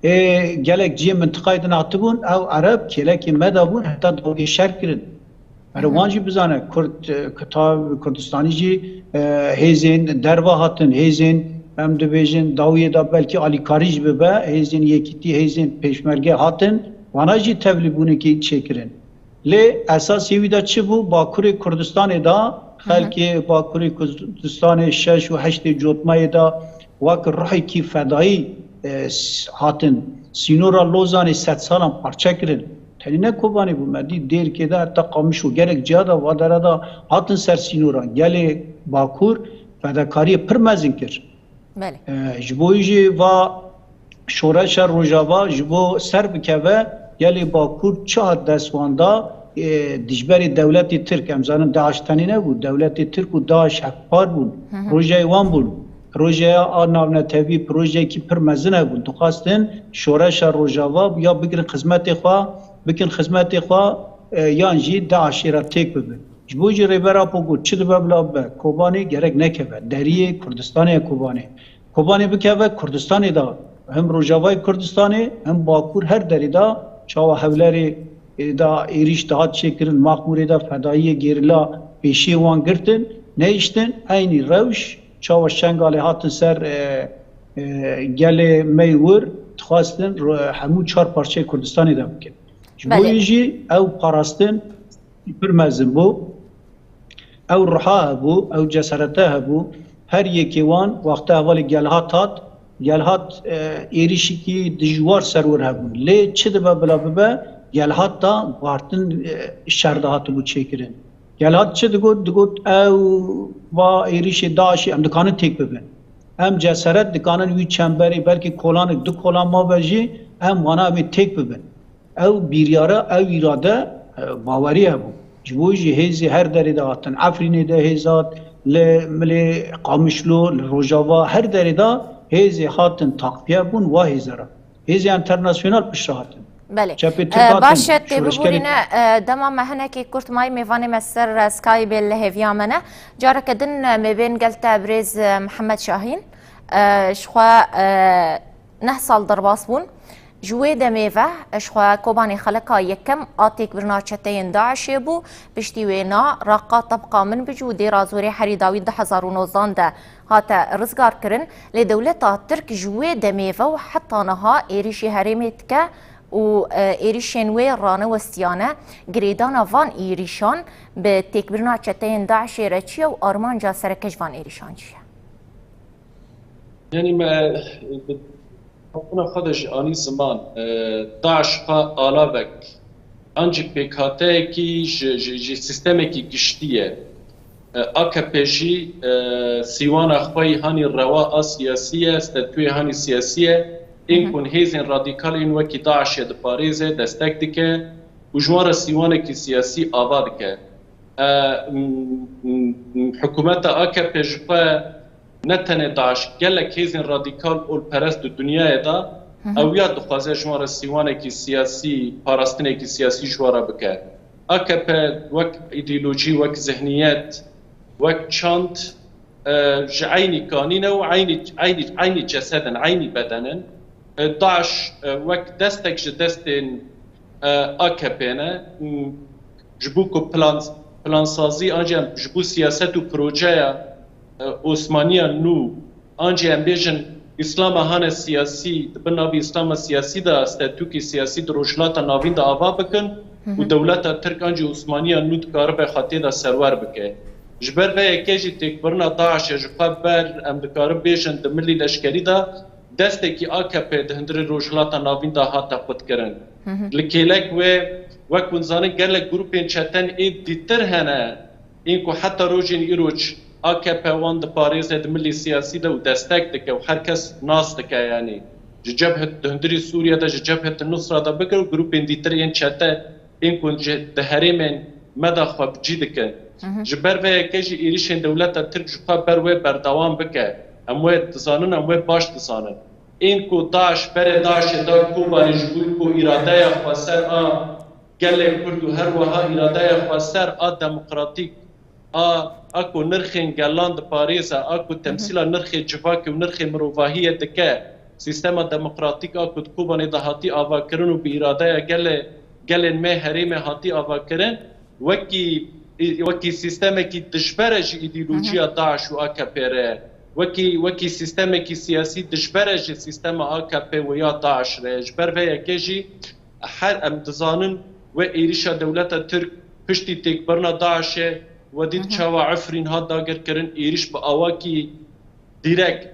ê gelek cihê mintiqayê din hatibûn, ew Ereb kêlekê me de bûn, heta dawiyê şer kirin. Erê Hı hı. wan jî bizane, Kurd, e, kita-, Kurdistanî jî, e, hêzên derve hatin, hêzên, em dibêjin, dawiyê de belkî alîkarî jî bibe, hêzên yekîtî, hêzên pêşmerge hatin, wana jî tevlîbûnekî çêkirin. Lê esasê wî de çi bû? Bakurê Kurdistanê de, Hı hı. xelkê Bakurê Kurdistanê şeş û heştê cotmayê de wek ruhekî fedayî, e, s-, hatin. Sînora Lozanê sedsalan parçe kirin. Tenê ne Kobanê bû, me dî Dêrikê de, heta Qamişlo, gelek ciya de, va dere de hatin ser sînoran. Gelê Bakur fedakariyê pir mezin kir. Belê. E, ji bo wî jî va şoreşa Rojava ji bo ser bikeve, gelê Bakur çi hat dest wan da, e, dijberê dewletê Tirk, em zanin DAIŞ tenê nebû, dewletê Tirk û DAIŞ hevpar bûn, Hı hı. projeyê wan bûn. Projeya a navnetewî projeyekî pir mezin hebûn. Dixwastin şoreşa Rojava ya bigirin xizmetê xwe, bikin xizmetê xwe, e, yan jî DAIŞê re têk bibin. Ji bo jî Rêber Apo got, çi dibe bila bibe, Kobanê gerek nekeve. Deriyê Kurdistanê ye Kobanê. Kobanê bikeve Kurdistanê de, hem Rojavayê Kurdistanê, hem Bakur, her derê de çawa Hewlerê, e, de êrîş dihat çêkirin, Maxmûrê de fedayiyê gerîla pêşiyê wan girtin, nehiştin, eynî rewş çawa Şengalê hatin ser, e, e, gelê me yê wir, dixwastin ro-, hemû çar parçeyê Kurdistanê de bikin. Ji bo Belê. wî jî ew parastin pir mezin bû. Ew ruha hebû, ew cesarete hebû. Her yekê wan wexta hevalê Gelhat hat, Gelhat, e, êrîşikî dijwar ser wir hebûn. Lê çi dibe bila bibe, Gelhat da guhartin, e, şer de hatibû çêkirin. Gelhat çi digot? Digot, ew va êrîşê DAIŞê em dikanin têk bibin. Em cesaret dikanin wî çemberê, belkî kolanek, du kolan mabe jî, em wana em ê têk bibin. Ew biryara, ew îrade, e, bawerî hebû. Ji bo jî hêzê her derê de hatin. Efrînê de hêz hat, li milê Qamişlo, li Rojava, her derê de hêzê hatin taqviye bûn wa hêze re. Hêzê enternasyonal piştre hatin. Belê. Çepê Tirk E, hatin, baş e, tê şoreşgerê bibûrîne, e, dema me hinekî kurt mayî mêvanê me ser, e, Skype li hêviya me ne. Careke din, e, mêvên gel te birêz, e, Mihemed Şahîn. E, ji xwe, e, neh sal derbas bûn. Ji wê demê ve, e, ji xwe Kobanê xeleka yekem a têkbirina çeteyên DAIŞê bû. Piştî wêna Raqqa tebqa Minbic û Dêra Zorê herî dawî du hezar û nozdan de hate rizgar kirin, lê dewleta Tirk ji wê demê ve û heta niha êrîşî herêmê dike û, e, êrîşên wê ranewestiyane. Girêdana van êrîşan bi têkbirina çeteyên DAIŞê re çi ye û armanca sereke ji van êrîşan çi ye? Yanî me, e, bi, bi xwe de jî anî ziman, e, DAIŞ xwe alavek an jî pêkhateyekî ji, ji, ji sîstemekî giştî ye. E, A K P jî, e, sîwana xwe yî hanî rewa a siyasî ye, statûyê hanî siyasî ye. Ên Hı hı. ku hêzên radîkal ên wekî DAIŞê diparêze, destek dike û ji wan re sîwanekî siyasî ava dike. E, m, m, m, hikûmeta A K P ji xwe ne tenê DAIŞ, gelek hêzên radîkal olperest di dinyayê de Hı hı. ew ya dixwaze ji wan re sîwanekî siyasî, parastinekî siyasî ji wan re bike. A K P wek îdeolojî, wek zihniyet, wek çand, e, ji eynî kanî ne û eynî, eynî, eynî cesed in, eynî beden in. E, DAIŞ, e, wek destek ji destên, e, A K P ne, û ji bo ku plan, plansazî an jî em ji bo siyaset û projeya, e, Osmaniya nû, an jî em bêjin Îslama hane siyasî, di bin navê Îslama siyasî de statûkê siyasî di Rojhilata Navîn de ava bikin Hı û hı. dewleta Tirk an jî Osmaniya nû dikaribe xwe tê de serwer bike. Ji ber vê yekê jî têkbirina DAIŞê ji xwe ber, em dikarin bêjin, di milî leşkerî de destekî A K P di hundirê Rojhilata Navîn de hate qutkirin. Li kêlek wê, wek hûn zanin, gelek grûpên çeten ê dîtir hene, ên ku heta rojên îroj A K P wan diparêze di milî siyasî de û destek dike û her kes nas dike, yanî ji cebhe di hundirî Sûriye de, ji Cebhet Nusra de bigir û grûpên dîtir ên çete ên ku ji, di herêmên me de xwe bi cî dikin. Ji ber vê yekê jî êrîşên dewleta Tirk ji xwe ber wê berdewam bike. Em wê dizanin, em wê baş dizanin. Ên ku DAIŞ berê DAIŞê da Kobanê ji bo ku îradeya xweser a gelê Kurd û her wiha îradeya xweser a demokratîk a, a ku nirxên gelan diparêze, a ku temsîla nirxê civakê û nirxê mirovahiyê dike, sîstema demokratîk a ku di Kobanê de hatî avakirin û bi îradeya gelê, gelên me herêmê hatî avakirin, wekî, wekî sîstemekî dijber e ji îdeolojiya DAIŞ û A K P re, wekî, wekî sîstemekî siyasî dijber e ji sîstema A K P û ya DAIŞ re. Ji ber vê yekê jî her em dizanin we êrîşa dewleta Tirk piştî têkbirina DAIŞê we dît çawa Efrîn hat dagirkirin, êrîş bi awakî dîrek,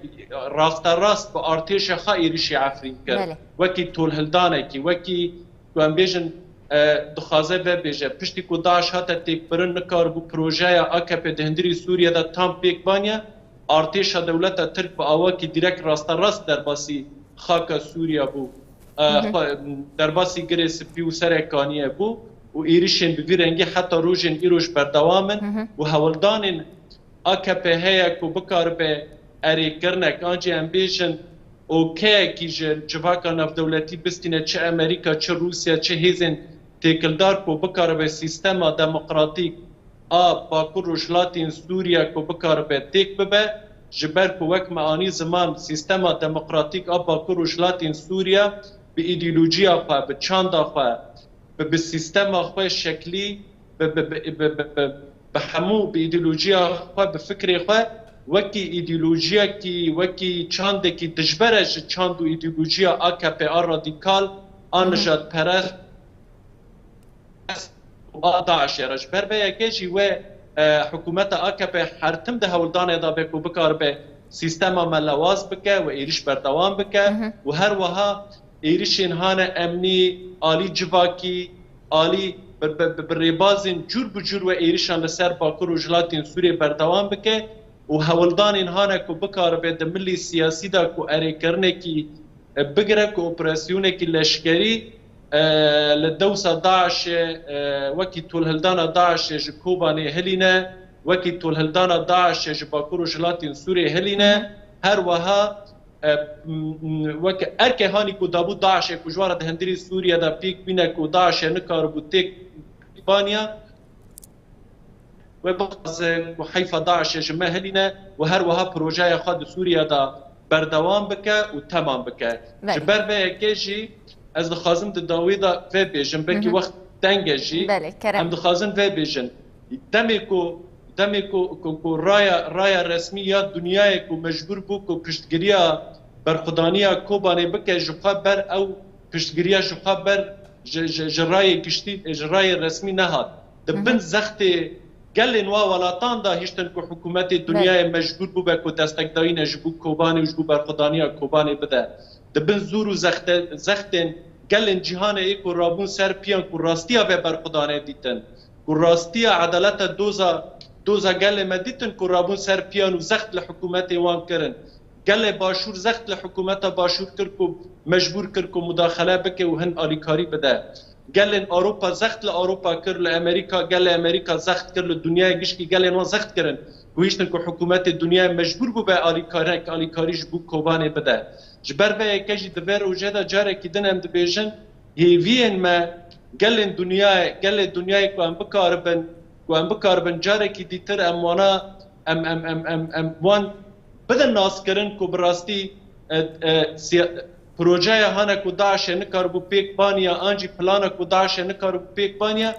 rasterast bi artêşa xwe êrîşî Efrîn kir. Belê. Wekî tolhildanekî, wekî ku em bêjin, e, dixwaze vebêje. Piştî ku DAIŞ hate têkbirin, nikaribû projeya A K P di hundirî Sûriye de tam pêk baniye. Artêşa dewleta Tirk bi awakî dîrek rasterast derbasî xaka Sûriye bû. E, xwe, derbasî Girê Spî û Serê Kaniyê bû û êrişên bi vî rengî heta rojên îroj berdewam in û hewldanên A K P heye ku bikaribe erêkirinek, an jî em bêjin, okeyekî ji civaka navdewletî bistîne, çi Amerîka, çi Rûsya, çi hêzên têkildar ku bikaribe sîstema demokratîk a Bakur Rojhilatên Sûriye ku bikaribe têk bibe, ji ber ku wek me anî ziman sîstema demokratîk a Bakur Rojhilatên Sûriye bi îdeolojiya xwe, bi çanda xwe, bi, bi sîstema xwe şeklî, bi, bi, bi, bi, bi, bi, bi hemû, bi îdeolojiya xwe, bi fikrê xwe, wekî îdeolojiyekî, wekî çandekî dijber e ji çand û îdeolojiya A K P a radîkal, a nijadperest û a DAIŞê re. Ji ber vê yekê jî we, e, hikûmeta A K P her tim di hewldanê de be ku bikaribe sîstema me lewaz bike, we êrîş berdewam bike û her wiha êrişên hane emnî, alî civakî, alî bi, bi, bi, bi rêbazên cûr bi cûr we êrişan li ser Bakur û Rojhilatên Sûriyê berdewam bike û hewldanên hane ku bikaribe di milî siyasî de ku erêkirinekî, e, bigire, ku operasyonekî leşkerî, e, li dewsa DAIŞê, e, wekî tolhildana DAIŞê ji Kobanê hilîne, wekî tolhildana DAIŞê ji Bakur û Rojhilatên Sûriyê hilîne, her wiha e, m-, m-, wek erkê hanî ku dabû DAIŞê ku ji wan re di hundirî Sûriye de pêk bîne ku DAIŞê nikaribû têk baniya, we bixwaze ku heyfa DAIŞê ji me hilîne û her wiha projeya xwe di Sûriye de berdewam bike û temam bike. Belê. Ji ber vê yekê jî ez dixwazim di dawî de vê bêjim, belkî wext teng e jî, Belê, kerem. Em dixwazin vê bêjin. Demê ku, demê ku, ku, ku raya, raya resmî ya dinyayê ku mecbûr bû ku piştgiriya berxwedaniya Kobanê bike, ji xwe ber ew piştgiriya ji xwe ber ji, ji, ji rayê giştî, ji rayê resmî nehat. Di bin zextê gelên wa welatan de hiştin ku hikûmetê dinyayê mecbûr bûbe ku destekdayîne ji bo Kobanê û ji bo berxwedaniya Kobanê bide. Di bin zûr û zexte-, zextên gelên cîhanê ê ku rabûn ser piyan ku rastiya vê berxwedanê dîtin. Ku rastiya edaleta doza, doza gelê me dîtin ku rabûn ser piyan û zext li hikûmetê wan kirin. Gelê Başûr zext li hikûmeta Başûr kir ku mecbûr kir ku mudaxele bike û hin alîkarî bide. Gelên Ewropa zext li Ewropa kir, li Amerîka, gelê Amerîka zext kir, li dinyayê gişkî gelên wan zext kirin ku hiştin ku hikûmetê dinyayê mecbûr bûbe alîkarinek, alîkarî ji bo Kobanê bide. Ji ber vê yekê jî di vê rojê de carekî din em dibêjin, hêviyên me gelên dinyayê, gelê dinyayê ku em bikaribin, ku em bikaribin carekî dîtir em wana, em, em, em, em, em wan bidin naskirin ku bi rastî, e, e, siya-, projeya hane ku DAIŞê nikaribû pêk baniya, an jî plana ku DAIŞê nikaribû pêk baniya,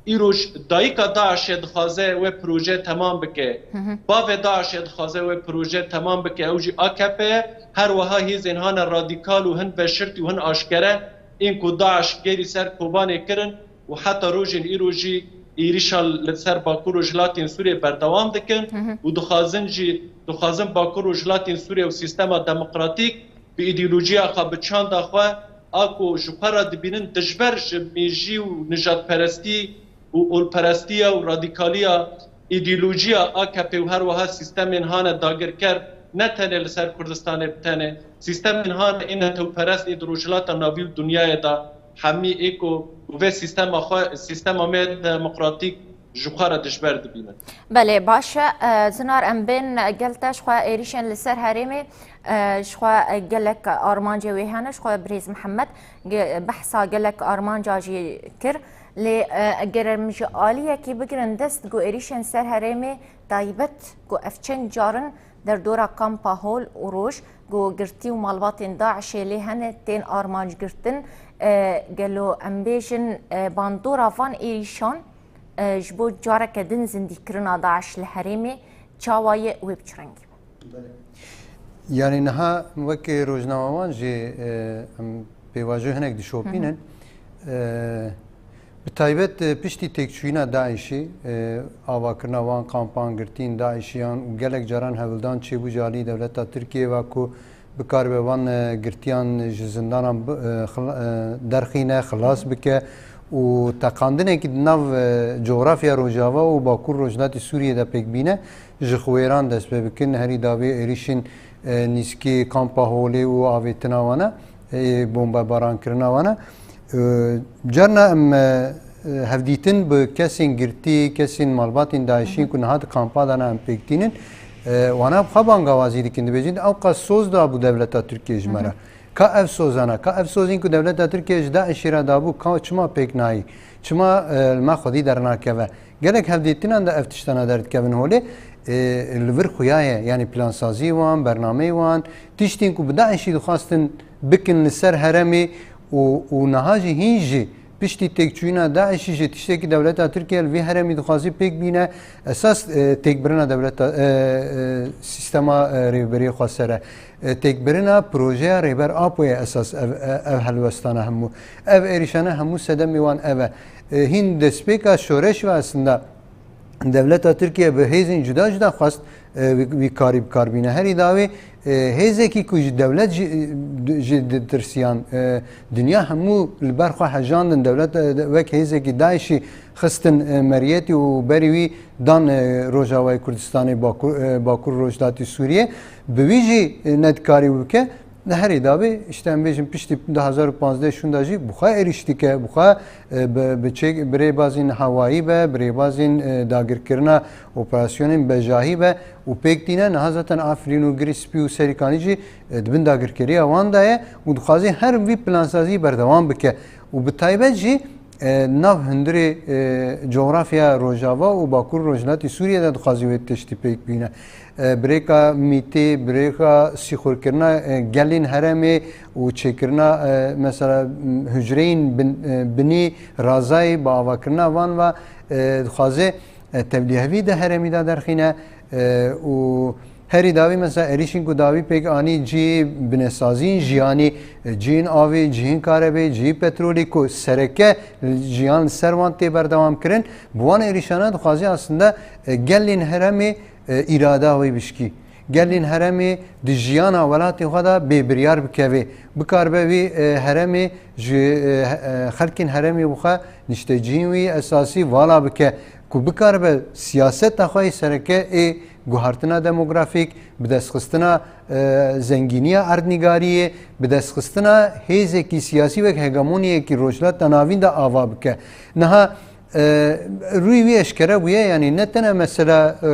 îroj dayika DAIŞê dixwaze wê proje temam bike. Bavê DAIŞê dixwaze wê proje temam bike. Ew jî A K P ye. Her wiha hêzên hane radîkal û hin veşirtî û hin aşkere ên ku DAIŞ gerî ser Kobanê kirin û heta rojên îro jî êrîşa li ser Bakur û Rojhilatên Sûriyê berdewam dikin û dixwazin jî, dixwazin Bakur û Rojhilatên Sûriyê û sîstema demokratîk bi îdeolojiya xwe, bi çanda xwe, a ku ji xwe re dibînin dijber ji mêjî û nijadperestî û olperestiya û radîkaliya îdeolojiya A K P û her wiha sîstemên hane dagirker, ne tenê li ser Kurdistanê bi tenê, sîstemên hane ê netewperest ê di Rojhilata Navî û dinyayê de hemî ê ku vê sîstema xwe, sîstema me demokratîk ji xwe re dijber dibînin. Belê, baş e. E, Zinar, em bên gel te, ji xwe êrîşên li ser herêmê, e, ji xwe gelek armancê wê hene, ji xwe birêz Mihemed ge-, behsa gelek armanca jî kir. Lê, e, eger em ji aliyekî bigirin dest ku êrîşên ser herêmê taybet ku ev çend carin derdora kampa Hol û Roj ku girtî û malbatên DAIŞê lê hene tên armanc girtin, e, gelo em bêjin, e, bandora van êrîşan, e, ji bo careke din zindîkirina DAIŞ li herêmê çawa ye û wê bi çi rengî be? Belê. Yanî niha wekî rojnamevan jî, e, em pêvajoyê hinek dişopînin. Hı hı. E, bi taybet, e, piştî têkçûyîna DAIŞî, e, avakirina wan kampan girtîn DAIŞiyan û gelek caran hewldan çêbû ji alî dewleta Tirkiyê ve ku bikaribe van, e, girtiyan ji zindanan bi, e, xila-, e, derxîne, xilas bike û teqandinekî di nav, e, cografya Rojava û Bakur Rojhilatê Sûriyê de pêk bîne, ji Xwêran dest pê bikin, herî dawî êrîşên, e, nîskî kampa Holê û avêtina wan e, ê bombebaran kirina wan e. E, carna em, e, hevdîtin bi kesên girtî, kesên malbatên DAIŞî ku niha di kampa de ne em pêk tînin, e, wana bi xwe bangawazî dikin, dibêjin, ew qas soz dabû dewleta Tirkiyê ji me re. Hı hı. Ka ev sozana, ka ev sozên ku dewleta Tirkiyê ji DAIŞê re dabû, ka çima pêk nayî? Çima, e, li me xwedî dernakeve? Gelek hevdîtinan de ev tiştana derdikevin holê, e, li vir xuya ye. Yanî plansazî wan, bernameyê wan, tiştên ku bi DAIŞî dixwastin bikin li ser herêmê û, û niha jî hîn jî piştî têkçûyîna DAIŞî jî tiştekî dewleta Tirkiye li vê herêmî dixwazî pêk bîne, esas, e, têkbirina dewleta, e, e, sîstema, e, rêveberiya xweser e. E, têkbirina projeya Rêber Apo ye esas ev, e, ev helwestana hemû. Ev êrîşana hemû sedemê wan ev e. E, hîn destpêka şoreş ve aslında dewleta Tirkiye bi hêzên cuda cuda xwest, e, wî, wî karî bi kar bîne. Herî dawî, e, hêzekî ku ji dewlet jî, e, jî ditirsiyan, e, dinya hemû li ber xwe hejandin. Dewlet, e, wek hêzekî DAIŞî xistin, e, meriyetî û berî wî dan, e, Rojavayê Kurdistanê, Bakur, e, Bakur Rojhilatê Sûriyê. Bi wî jî, e, nedikarî bike. Li herî dawî, işte em bêjin piştî du hazar û pazdeh şûnda jî bi xwe êrîş dike, bi xwe, e, bi, bi çêk, bi rêbazên hewayî be, bi rêbazên, e, dagirkirina operasyonên bejahî be û pêk tîne. Niha zaten Afrîn û Girê Spî û Serîkanî jî, e, di bin dagirkeriya wan de ye û dixwaze her vî plansazî berdewam bike û bi taybet jî, e, nav hundirê, e, cografya Rojava û Bakur Rojhilatê Sûriyê de dixwaze wê tiştî pêk bîne. E, birêka mîtê, birêka sîxurkirina, e, gelên herêmê û çêkirina, e, mesela, m, hucreyên bin, e, binî razayê bi avakirina van ve, e, dixwaze, e, tevlîhevî di herêmî de derxîne, e, û herî dawî mesela êrîşên ku dawî pêk anî cihê binesaziyên jiyanî, e, cihên avê, cihên karebê, cihê petrolê ku sereke jiyan li ser wan tê berdewam kirin, bi wan êrîşana dixwaze aslında, e, gelên herêmê, e, îrada wê bişkî. Gelên herêmê di jiyana welatê xwe de bêbiryar bikeve. Bikaribe wî, e, herêmê ji, e, e, xelkên herêmê bi xwe niştecihên wî esasî vala bike ku bikaribe siyaseta xwe yê sereke ê guhartina demografîk, bidestxistina, e, zengîniya erdnîgariyê, bidestxistina hêzekî siyasî wek hegemoniyekî Rojhilata Navîn de ava bike. Niha, e, rûyê wî eşkere bûye, yanî ne tene mesela, e,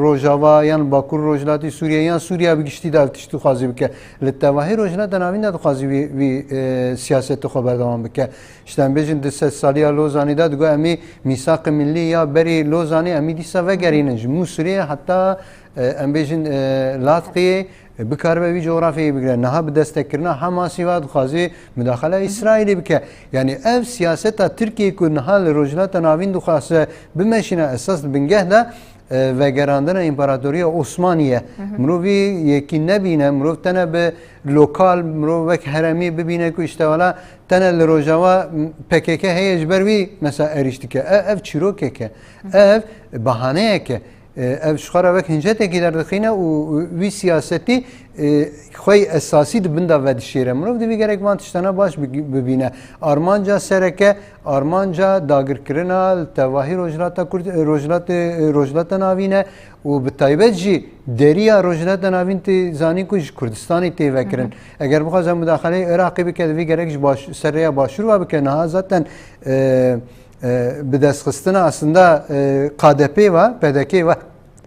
Rojava yan Bakur Rojhilatê Sûriye yan Sûriya bi giştî de ev tişt dixwaze bike. Li tevahî Rojhilata Navîn de dixwaze wî, wî, e, siyaseta xwe berdewam bike. Îşte em bêjin di sedsaliya Lozanê de digot em ê mîsaqê millî ya berê Lozanê em ê dîsa vegerînin ji Mûsilê heta, e, em bêjin, e, Latqiyê, e, bikaribe vî cografyayê bigire. Niha bi destekirina Hamasî ve dixwaze mudaxala Îsraîlê bike. Yanî ev siyaseta Tirkiyê ku niha li Rojhilata Navîn dixwaze bimeşîne esas di bingeh de, e, vegerandina împaratoriya Osmanî ye. Hı hı. Mirov vî yekî nebîne, mirov tene bi lokal, mirov wek heremî bibîne ku îşte wela tene li Rojava P K K heye ji ber wî mesela êrîş dike. E, ev çîrokek e. Hı hı. Ev bahaneyek e. E, ev ji xwe re wek hincetekî derdixîne û wî siyasetî, e, xwey esasî di bin de vedişêre. Mirov divî gerek van tiştana baş bi-, bibîne. Armanca sereke, armanca dagirkirina li tevahî Rojhilata Kurd, Rojhilatê, Rojhilata Navîn e û bi taybet jî deriya Rojhilata Navîn tê zanîn ku ji Kurdistanê tê vekirin. Hı hı. Eger bixwaze mudaxeleyê Iraqê bike, divî gerek ji baş-, ser rêya Başûr ve bike. Niha zaten, e, e, bi destxistina aslında, e, K D P ve, P D K ve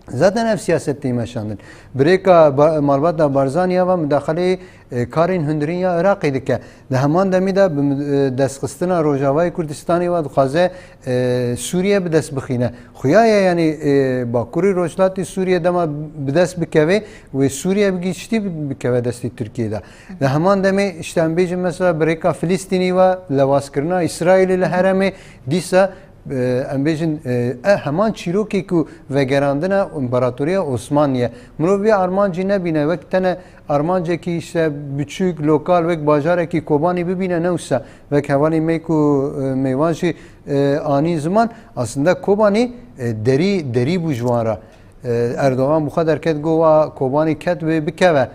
zaten ev siyaset tê meşandin. Birêka Ba-, Malbata Barzanî ya ve mudaxeleyê, e, karên hundirîn ya Iraqê dike. Di heman demî de bi mid-, e, destxistina Rojavayê Kurdistanê ve dixwaze, e, Sûriye bi dest bixîne. Xuya ye, yanî, e, Bakurê Rojhilatê Sûriye dema bi dest bikeve, wê Sûriye bi giştî bi-, bikeve destê Tirkiyê de. Di heman demê, işte, em bêjin mesela birêka Filistînî ve lewazkirina Îsraîlê li heremê, dîsa, e, em bêjin, e, e, heman çîrokê ku vegerandina împaratoriya Osmanî ye. Mirov vê armancî nebîne, wek tene armancekî işte biçûk, lokal, wek bajarekî Kobanî bibîne, ne wisa. Wek hevalê me ku, e, mêvan jî, e, anî ziman, aslında Kobanî, e, derî, derî bû ji wan re. E, Erdogan bi xwe derket, got, wa Kobanî ket wê bikeve.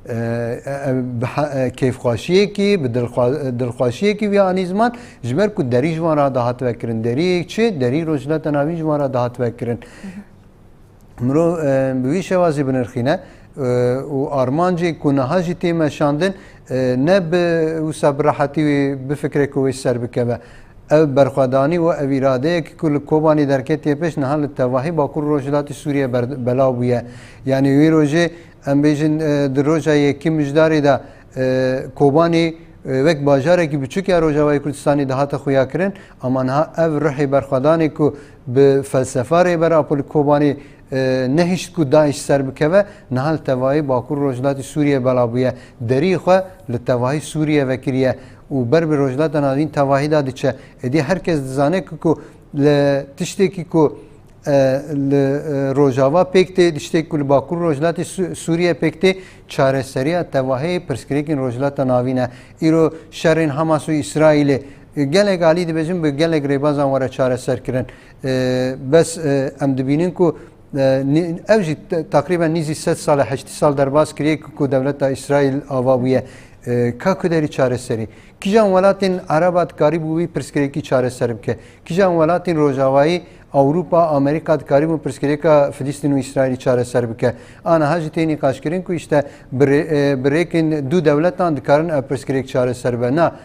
E, e, e, bi ha-, e, kêfxweşiyekî, bi dilxwa-, dilxweşiyekî wî anî ziman, ji ber ku derî ji wan re dihat vekirin. Derî çi? Derî Rojhilata Navîn ji wan re dihat vekirin. Mirov, e, bi wî şewazî binirxîne, e, û armancê ku niha jî tê meşandin, e, ne bi wisa bi rehetî wê bifikre ku wê ser bikeve. Ev berxwedanî û ev îradeyekî ku li Kobanî derketiye pêş, niha li tevahî Bakur Rojhilatê Sûriye ber-, belav bûye. Yanî wî rojê, em bêjin, e, di roja yekî Mijdarê de, e, Kobanî, e, wek bajarekî biçûk ya Rojavayê Kurdistanê dihate xuyakirin, ama niha ev ruhê berxwedanê ku bi felsefa Rêber Apo li Kobanî, e, nehişt ku DAIŞ ser bikeve, niha li tevahî Bakur Rojhilatê Sûriye belav bûye. Derî xwe li tevahî Sûriye vekiriye û ber bi Rojhilata Navîn tevahî de diçe. Êdî her kes dizane ku, ku li tiştekî ku, e, li, e, Rojava pêk tê, tiştekî ku li Bakur Rojhilatê Sû-, Sûriye pêk tê, çareseriya tevahî pirsgirêkên Rojhilata Navîn e. Îro şerên Hamas û Îsraîlê, e, gelek alî dibêjin bi gelek rêbazan were çareser kirin. E, bes, e, em dibînin ku, e, nî-, ev jî te-, teqrîben nîzî sed sal e, heştî sal derbas kiriye ku, ku dewleta Îsraîl ava bûye. E, ka ku derî çareserî. Kîjan welatên Ereba dikarîbû wî pirsgirêkî çareser bike? Kîjan welatên Rojavayî, Ewropa, Amerîka dikarîbûn pirsgirêka Filistîn û Îsraîlî çareser bike? A niha jî tê nîqaşkirin ku işte bi rê-, e, bi rêkên du dewletan dikarin ev pirsgirêk çareser be. Na,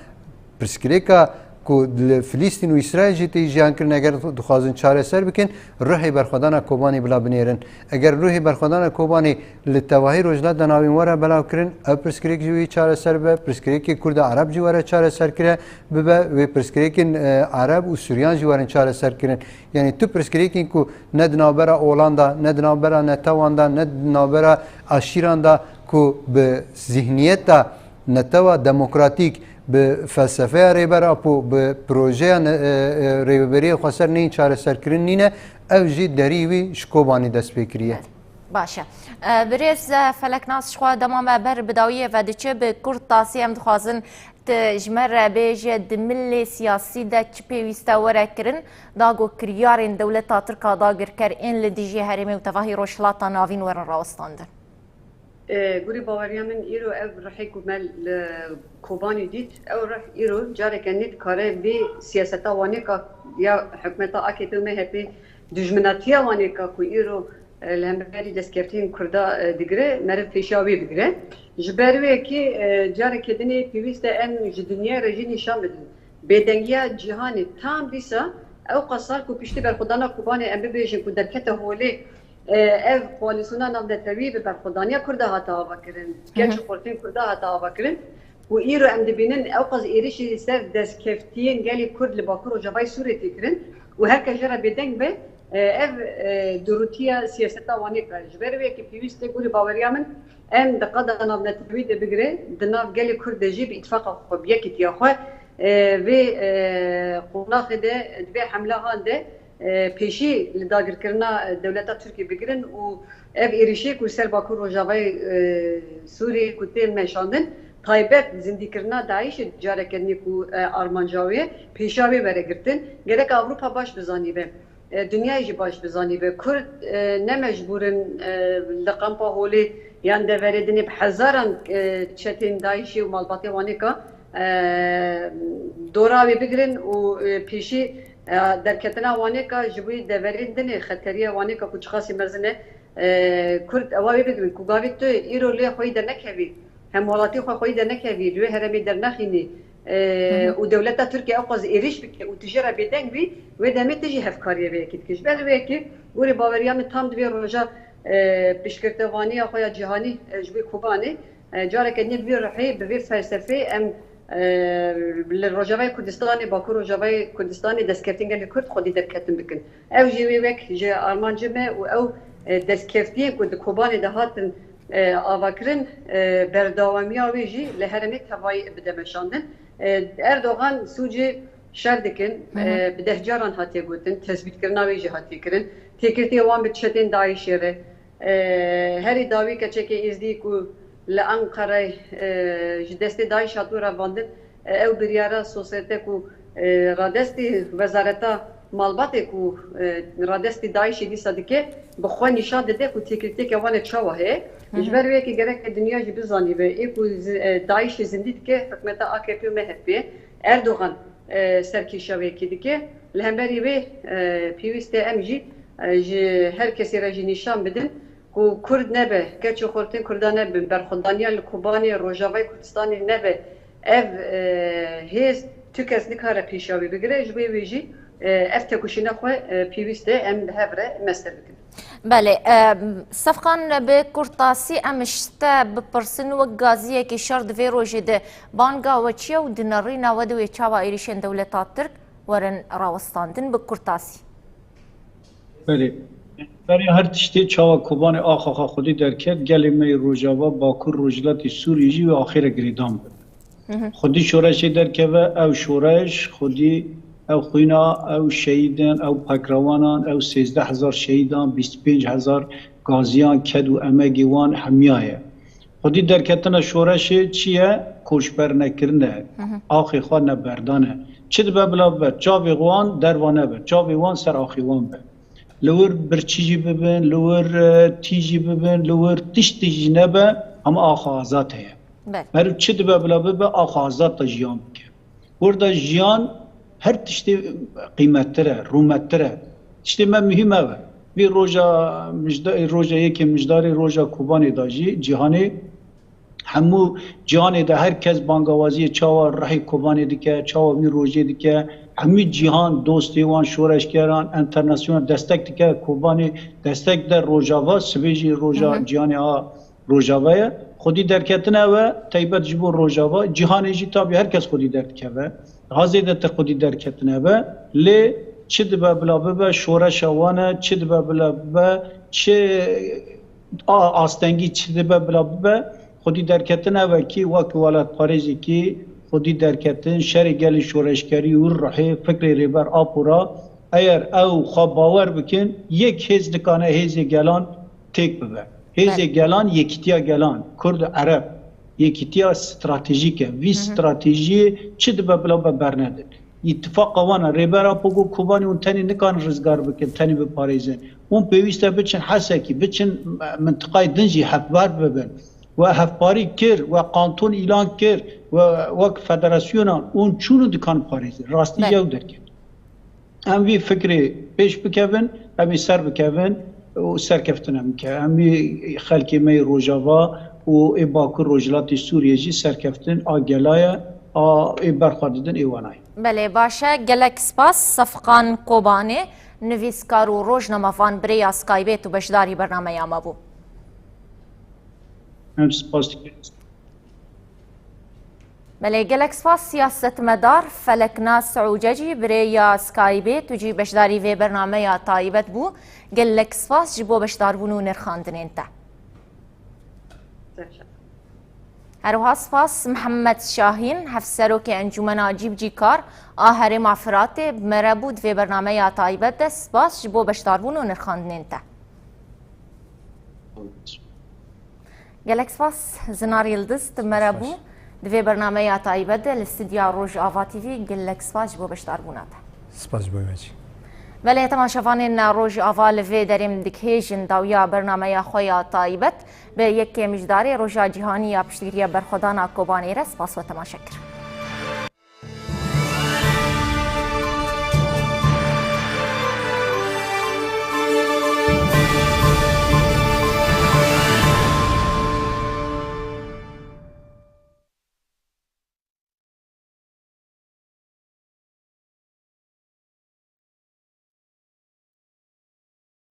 pirsgirêka ku li Filistîn û Îsraîl jî tê jiyan kirin, eger dixwazin çareser bikin, ruhê berxwedana Kobanê bila binêrin. Eger ruhê berxwedana Kobanê li tevahî Rojhilata Navîn were belavkirin, ev pirsgirêk jî wî çareser bibe, pirsgirêkê Kurda Ereb jî were çareserkire bibe, wê pirsgirêkên, e, Ereb û Suryan jî werin çareserkirin. Yanî tu pirsgirêkên ku ne di navbera olan de, ne di navbera netewan de, ne di navbera aşîran de ku bi zihniyeta netewa demokratîk, bi felsefeya Rêber Apo, bi projeya ne-, e, e, Rêveberiya Xweser neyên çareserkirin nîne, ew jî derî wî ji Kobanî dest pê kiriye. Baş e. E, birêz, e, Feleknas, ji xwe dema me ber bi dawiyê ve diçe, bi kurtasî em dixwazin tu ji me re bêje, di milê siyasî de çi pêwîst e were kirin, da ku kiryarên dewleta Tirk a dagirker ên li dijî herêmê û tevahî Rojhilata Navîn werin rawestandin? E, gurî baweriya min îro ev rihê ku me li Kobanî dît, ew rih îro careke nî dikare vî siyaseta wanêka ya hikûmeta A K P û M H P, dijminatiya wanêka ku îro, e, li hemberî destkeftiyên Kurda, e, digire, meriv pêşiya wê bigire. Ji ber wê yekê, e, careke dinê pêwîst e em ji dinyayê re jî nîşan bidin. Bêdengiya cîhanê tam dîsa ew qas sal ku piştî berxwedana Kobanê em bibêjin ku derkete holê, e, ev koalîsyona navnetewî bi berxwedaniya Kurda hate avakirin, Hı hı. genç û xortên Kurda hate avakirin û îro em dibînin ew qas êrişî ser destkeftiyên gelê Kurd li Bakur Rojavayê Sûriyê tê kirin û her kes jê re bêdeng be, e, ev, e, durûtiya siyaseta wanê kar. Ji ber wê yekê pêwîst e, gurî baweriya min, em di qada navnetewî de bigire, di nav gelê Kurd de jî bi îtifaqa xwe, bi yekîtiya xwe, e, vê, e, qonaxê de, di vê hemlehan de, e, pêşî li dagirkirina, e, dewleta Tirkiyê bigirin û ev êrişê ku li ser Bakur Rojavayê, e, Sûriyê ku tên meşandin, taybet zindîkirina DAIŞê careke nî ku, e, armanca wê ye, pêşa wê were girtin. Gerek Ewropa baş bizanîbe, e, dinyayê jî baş bizanîbe. Kurd, e, ne mecbûr in, e, li kampa holê yan deverê dinê bi hezaran, e, çetên DAIŞê û malbatê Wanêka, e, dora wê bigirin û, e, pêşî, e, derketina Wanêka ji bo deverên dinê xeteriya Wanêka ku çiqasî mezin e, e, Kurd ewa wê bigirin ku gavê tu îro lê xweyî dernekevî, hemwelatî xwe xweyî dernekevî, li wê herêmê dernaxînî, e, Hı hı. û dewleta Tirkiye ew qas êrîş bike û tu jê re bêdeng bî, wê demê tu jî hevkariyê vê yekê dikî. Ji ber vê yekê gorî baweriya min tam di vê roja, e, piştgirtevaniya xwe ya cîhanî, e, ji bo Kobanê, e, careke nî bi vî ruhê, bi vî felsefê em, e, li Rojavayê Kurdistanê, Bakur Rojavayê Kurdistanê destkeftin gelê Kurd xwedî derketin bikin. Ew jî wê wek ji armancê me û ew, e, destkeftiyên ku di Kobanê de hatin, e, avakirin, e, berdewamiya wê jî li herêmê tevayî bide meşandin. E, Erdogan sûcê şer dikin, Hı hı. e, bi deh caran hatiye gotin, tesbîtkirina wê jî hatiye kirin. Têkiltiya wan bi çetên DAIŞê re, e, herî dawî keçekê Êzdî ku li Enqereyê, e, ji destê DAIŞ hatibû revandin, e, ew biryara sosyete ku, e, radestî wezareta malbatê ku, e, radestî DAIŞê dîsa dike, bi xwe nîşan dide ku têkiltiyeke wan e çawa heye. Hı hı. Ji ber wê yekê gerek e dinya jî bizanîbe, ê ku zi-, e, DAIŞê zindî dike, hikûmeta A K P û M H P, Erdogan, e, serkêşa wê yekê dike. Li hemberî wê, e, pêwîst e em jî, e, ji her kesî re jî nîşan bidin ku Kurd nebe, keç û xortên Kurda nebin, berxwedaniya li Kobanê, Rojavayê Kurdistanê nebe, ev, e, hêz tu kes nikare pêşa wê bigire, ji bo wê jî, e, ev tekoşîna xwe, e, pêwîst e em bi hev re mestir bikin. Belê, e, Sefqan, bi kurtasî em ji te bipirsin, wek gaziyekî şer di vê rojê de banga we çi ye û di nerîna we de wê çawa êrîşên dewleta Tirk werin rawestandin? Bi kurtasî. Belê. Berê her tiştê çawa Kobanê axa xwe xwedî derket, gelê me yê Rojava, Bakur, Rojhilatê Sûriyê jî wê axêre girêdan bin. Hı hı. Xwedî şoreşê derkeve, ew şoreş, xwedî ew xwîna, ew şehîdin, ew pekrewanan, ew sêzdeh hezar şehîdan, bîst û pênc hezar gaziyan, ked û emegê wan hemiya ye. Xwedî derketina şoreşê çi ye? Koçbernekirin e. Hı hı. Axê xwe neberdan e. Çi dibe bila bibe? Çavê wan derva nebe. Çavê wan ser axê wan be. Li wir birçî jî bibin, li wir, e, tî jî bibin, li wir tiştî jî nebe, hema axa azad heye. Belê. Meriv çi dibe bila bibe, axa azad de jiyan bike. Orada jiyan her tiştê qîmettir e, rûmettir e. Tiştê me muhîm ev e. Vî roja mijda-, roja yekê mijdarê roja Kobanê de jî cîhanê, hemû cîhanê de her kes bangawaziyê çawa rihê Kobanê dike, çawa vî rojê dike. Hemû cîhan dostê wan şoreşgeran, enternasyonal destek dike, Kobanê destek de Rojava, sibê jî roja Hı hı. cîhanê a Rojava ye. Xwedî derketine ve, teybet ji bo Rojava, cîhanê jî tabî her kes xwedî derdikeve. Daha zêdetir xwedî derketine ve. Lê çi dibe bila bibe, şoreşa wan e, çi dibe bila bibe, çi a-, astengî çi dibe bila bibe, xwedî derketine ve kî wek welatparêzekî xwedî derketin, şerê gelê şoreşgerî û ruhê fikrê Rêber Apo ra, eger ew xwe bawer bikin, yek hêz nikane hêzê gelan têk bibe. Hêzê Belê. gelan, yekîtiya gelan, Kurd û Ereb, yekîtiya stratejîk e. Vî Hı hı. stratejiyê çi dibe bila be bernedin. Îtifaqa wan e. Rêber Apo got Kobanê hûn tenê nikarin rizgar bikin, tenê biparêzin. Hûn pêwîst e biçin Hesekî, biçin mintiqayê din jî hevpar bibin. We hevparî kir, we kanton îlan kir, we wek federasyona hûn çûn û dikan parêzin. Rastî Belê. jew derket. Em vî fikrê pêş bikevin, em ê ser bikevin û serkeftin em bike. Em vî xelkê me yê Rojava û ê Bakur Rojhilatê Sûriyê jî serkeftin a gela ye, a ê berxwe didin ê wana ye. Belê, baş e. Gelek spas. Sefqan Kobanê, nivîskar û rojnamevan bi rêya Skypeê tu beşdarî bernameya me bû. Em spas dikin. Belê, gelek spas siyasetmedar Feleknas Ucecî, bi rêya Skypeê tu jî beşdarî vê bernameya taybet bû. Gelek spas ji bo beşdarbûn û nirxandinên te. Her wiha spas Mihemed Şahîn, Hevserokê Encûmena Cîbicîkar a Herêma Firatê, bi me re bû di vê bernameya taybet de. Spas ji bo beşdarbûn û nirxandinên te. Gelek spas Zinar Yildiz, tu bi me re bû di vê bernameya taybet de li stûdya Rojava T V. Gelek spas ji bo beşdarbûna te. Spas ji bo me jî. Belê, temaşevanên Rojava, li vê derê em digihêjin dawiya bernameya xwe ya taybet. Bi yekê mijdarê, Roja Cîhanî ya Piştgiriya Berxwedana Kobanê re. Spas we temaşe kir.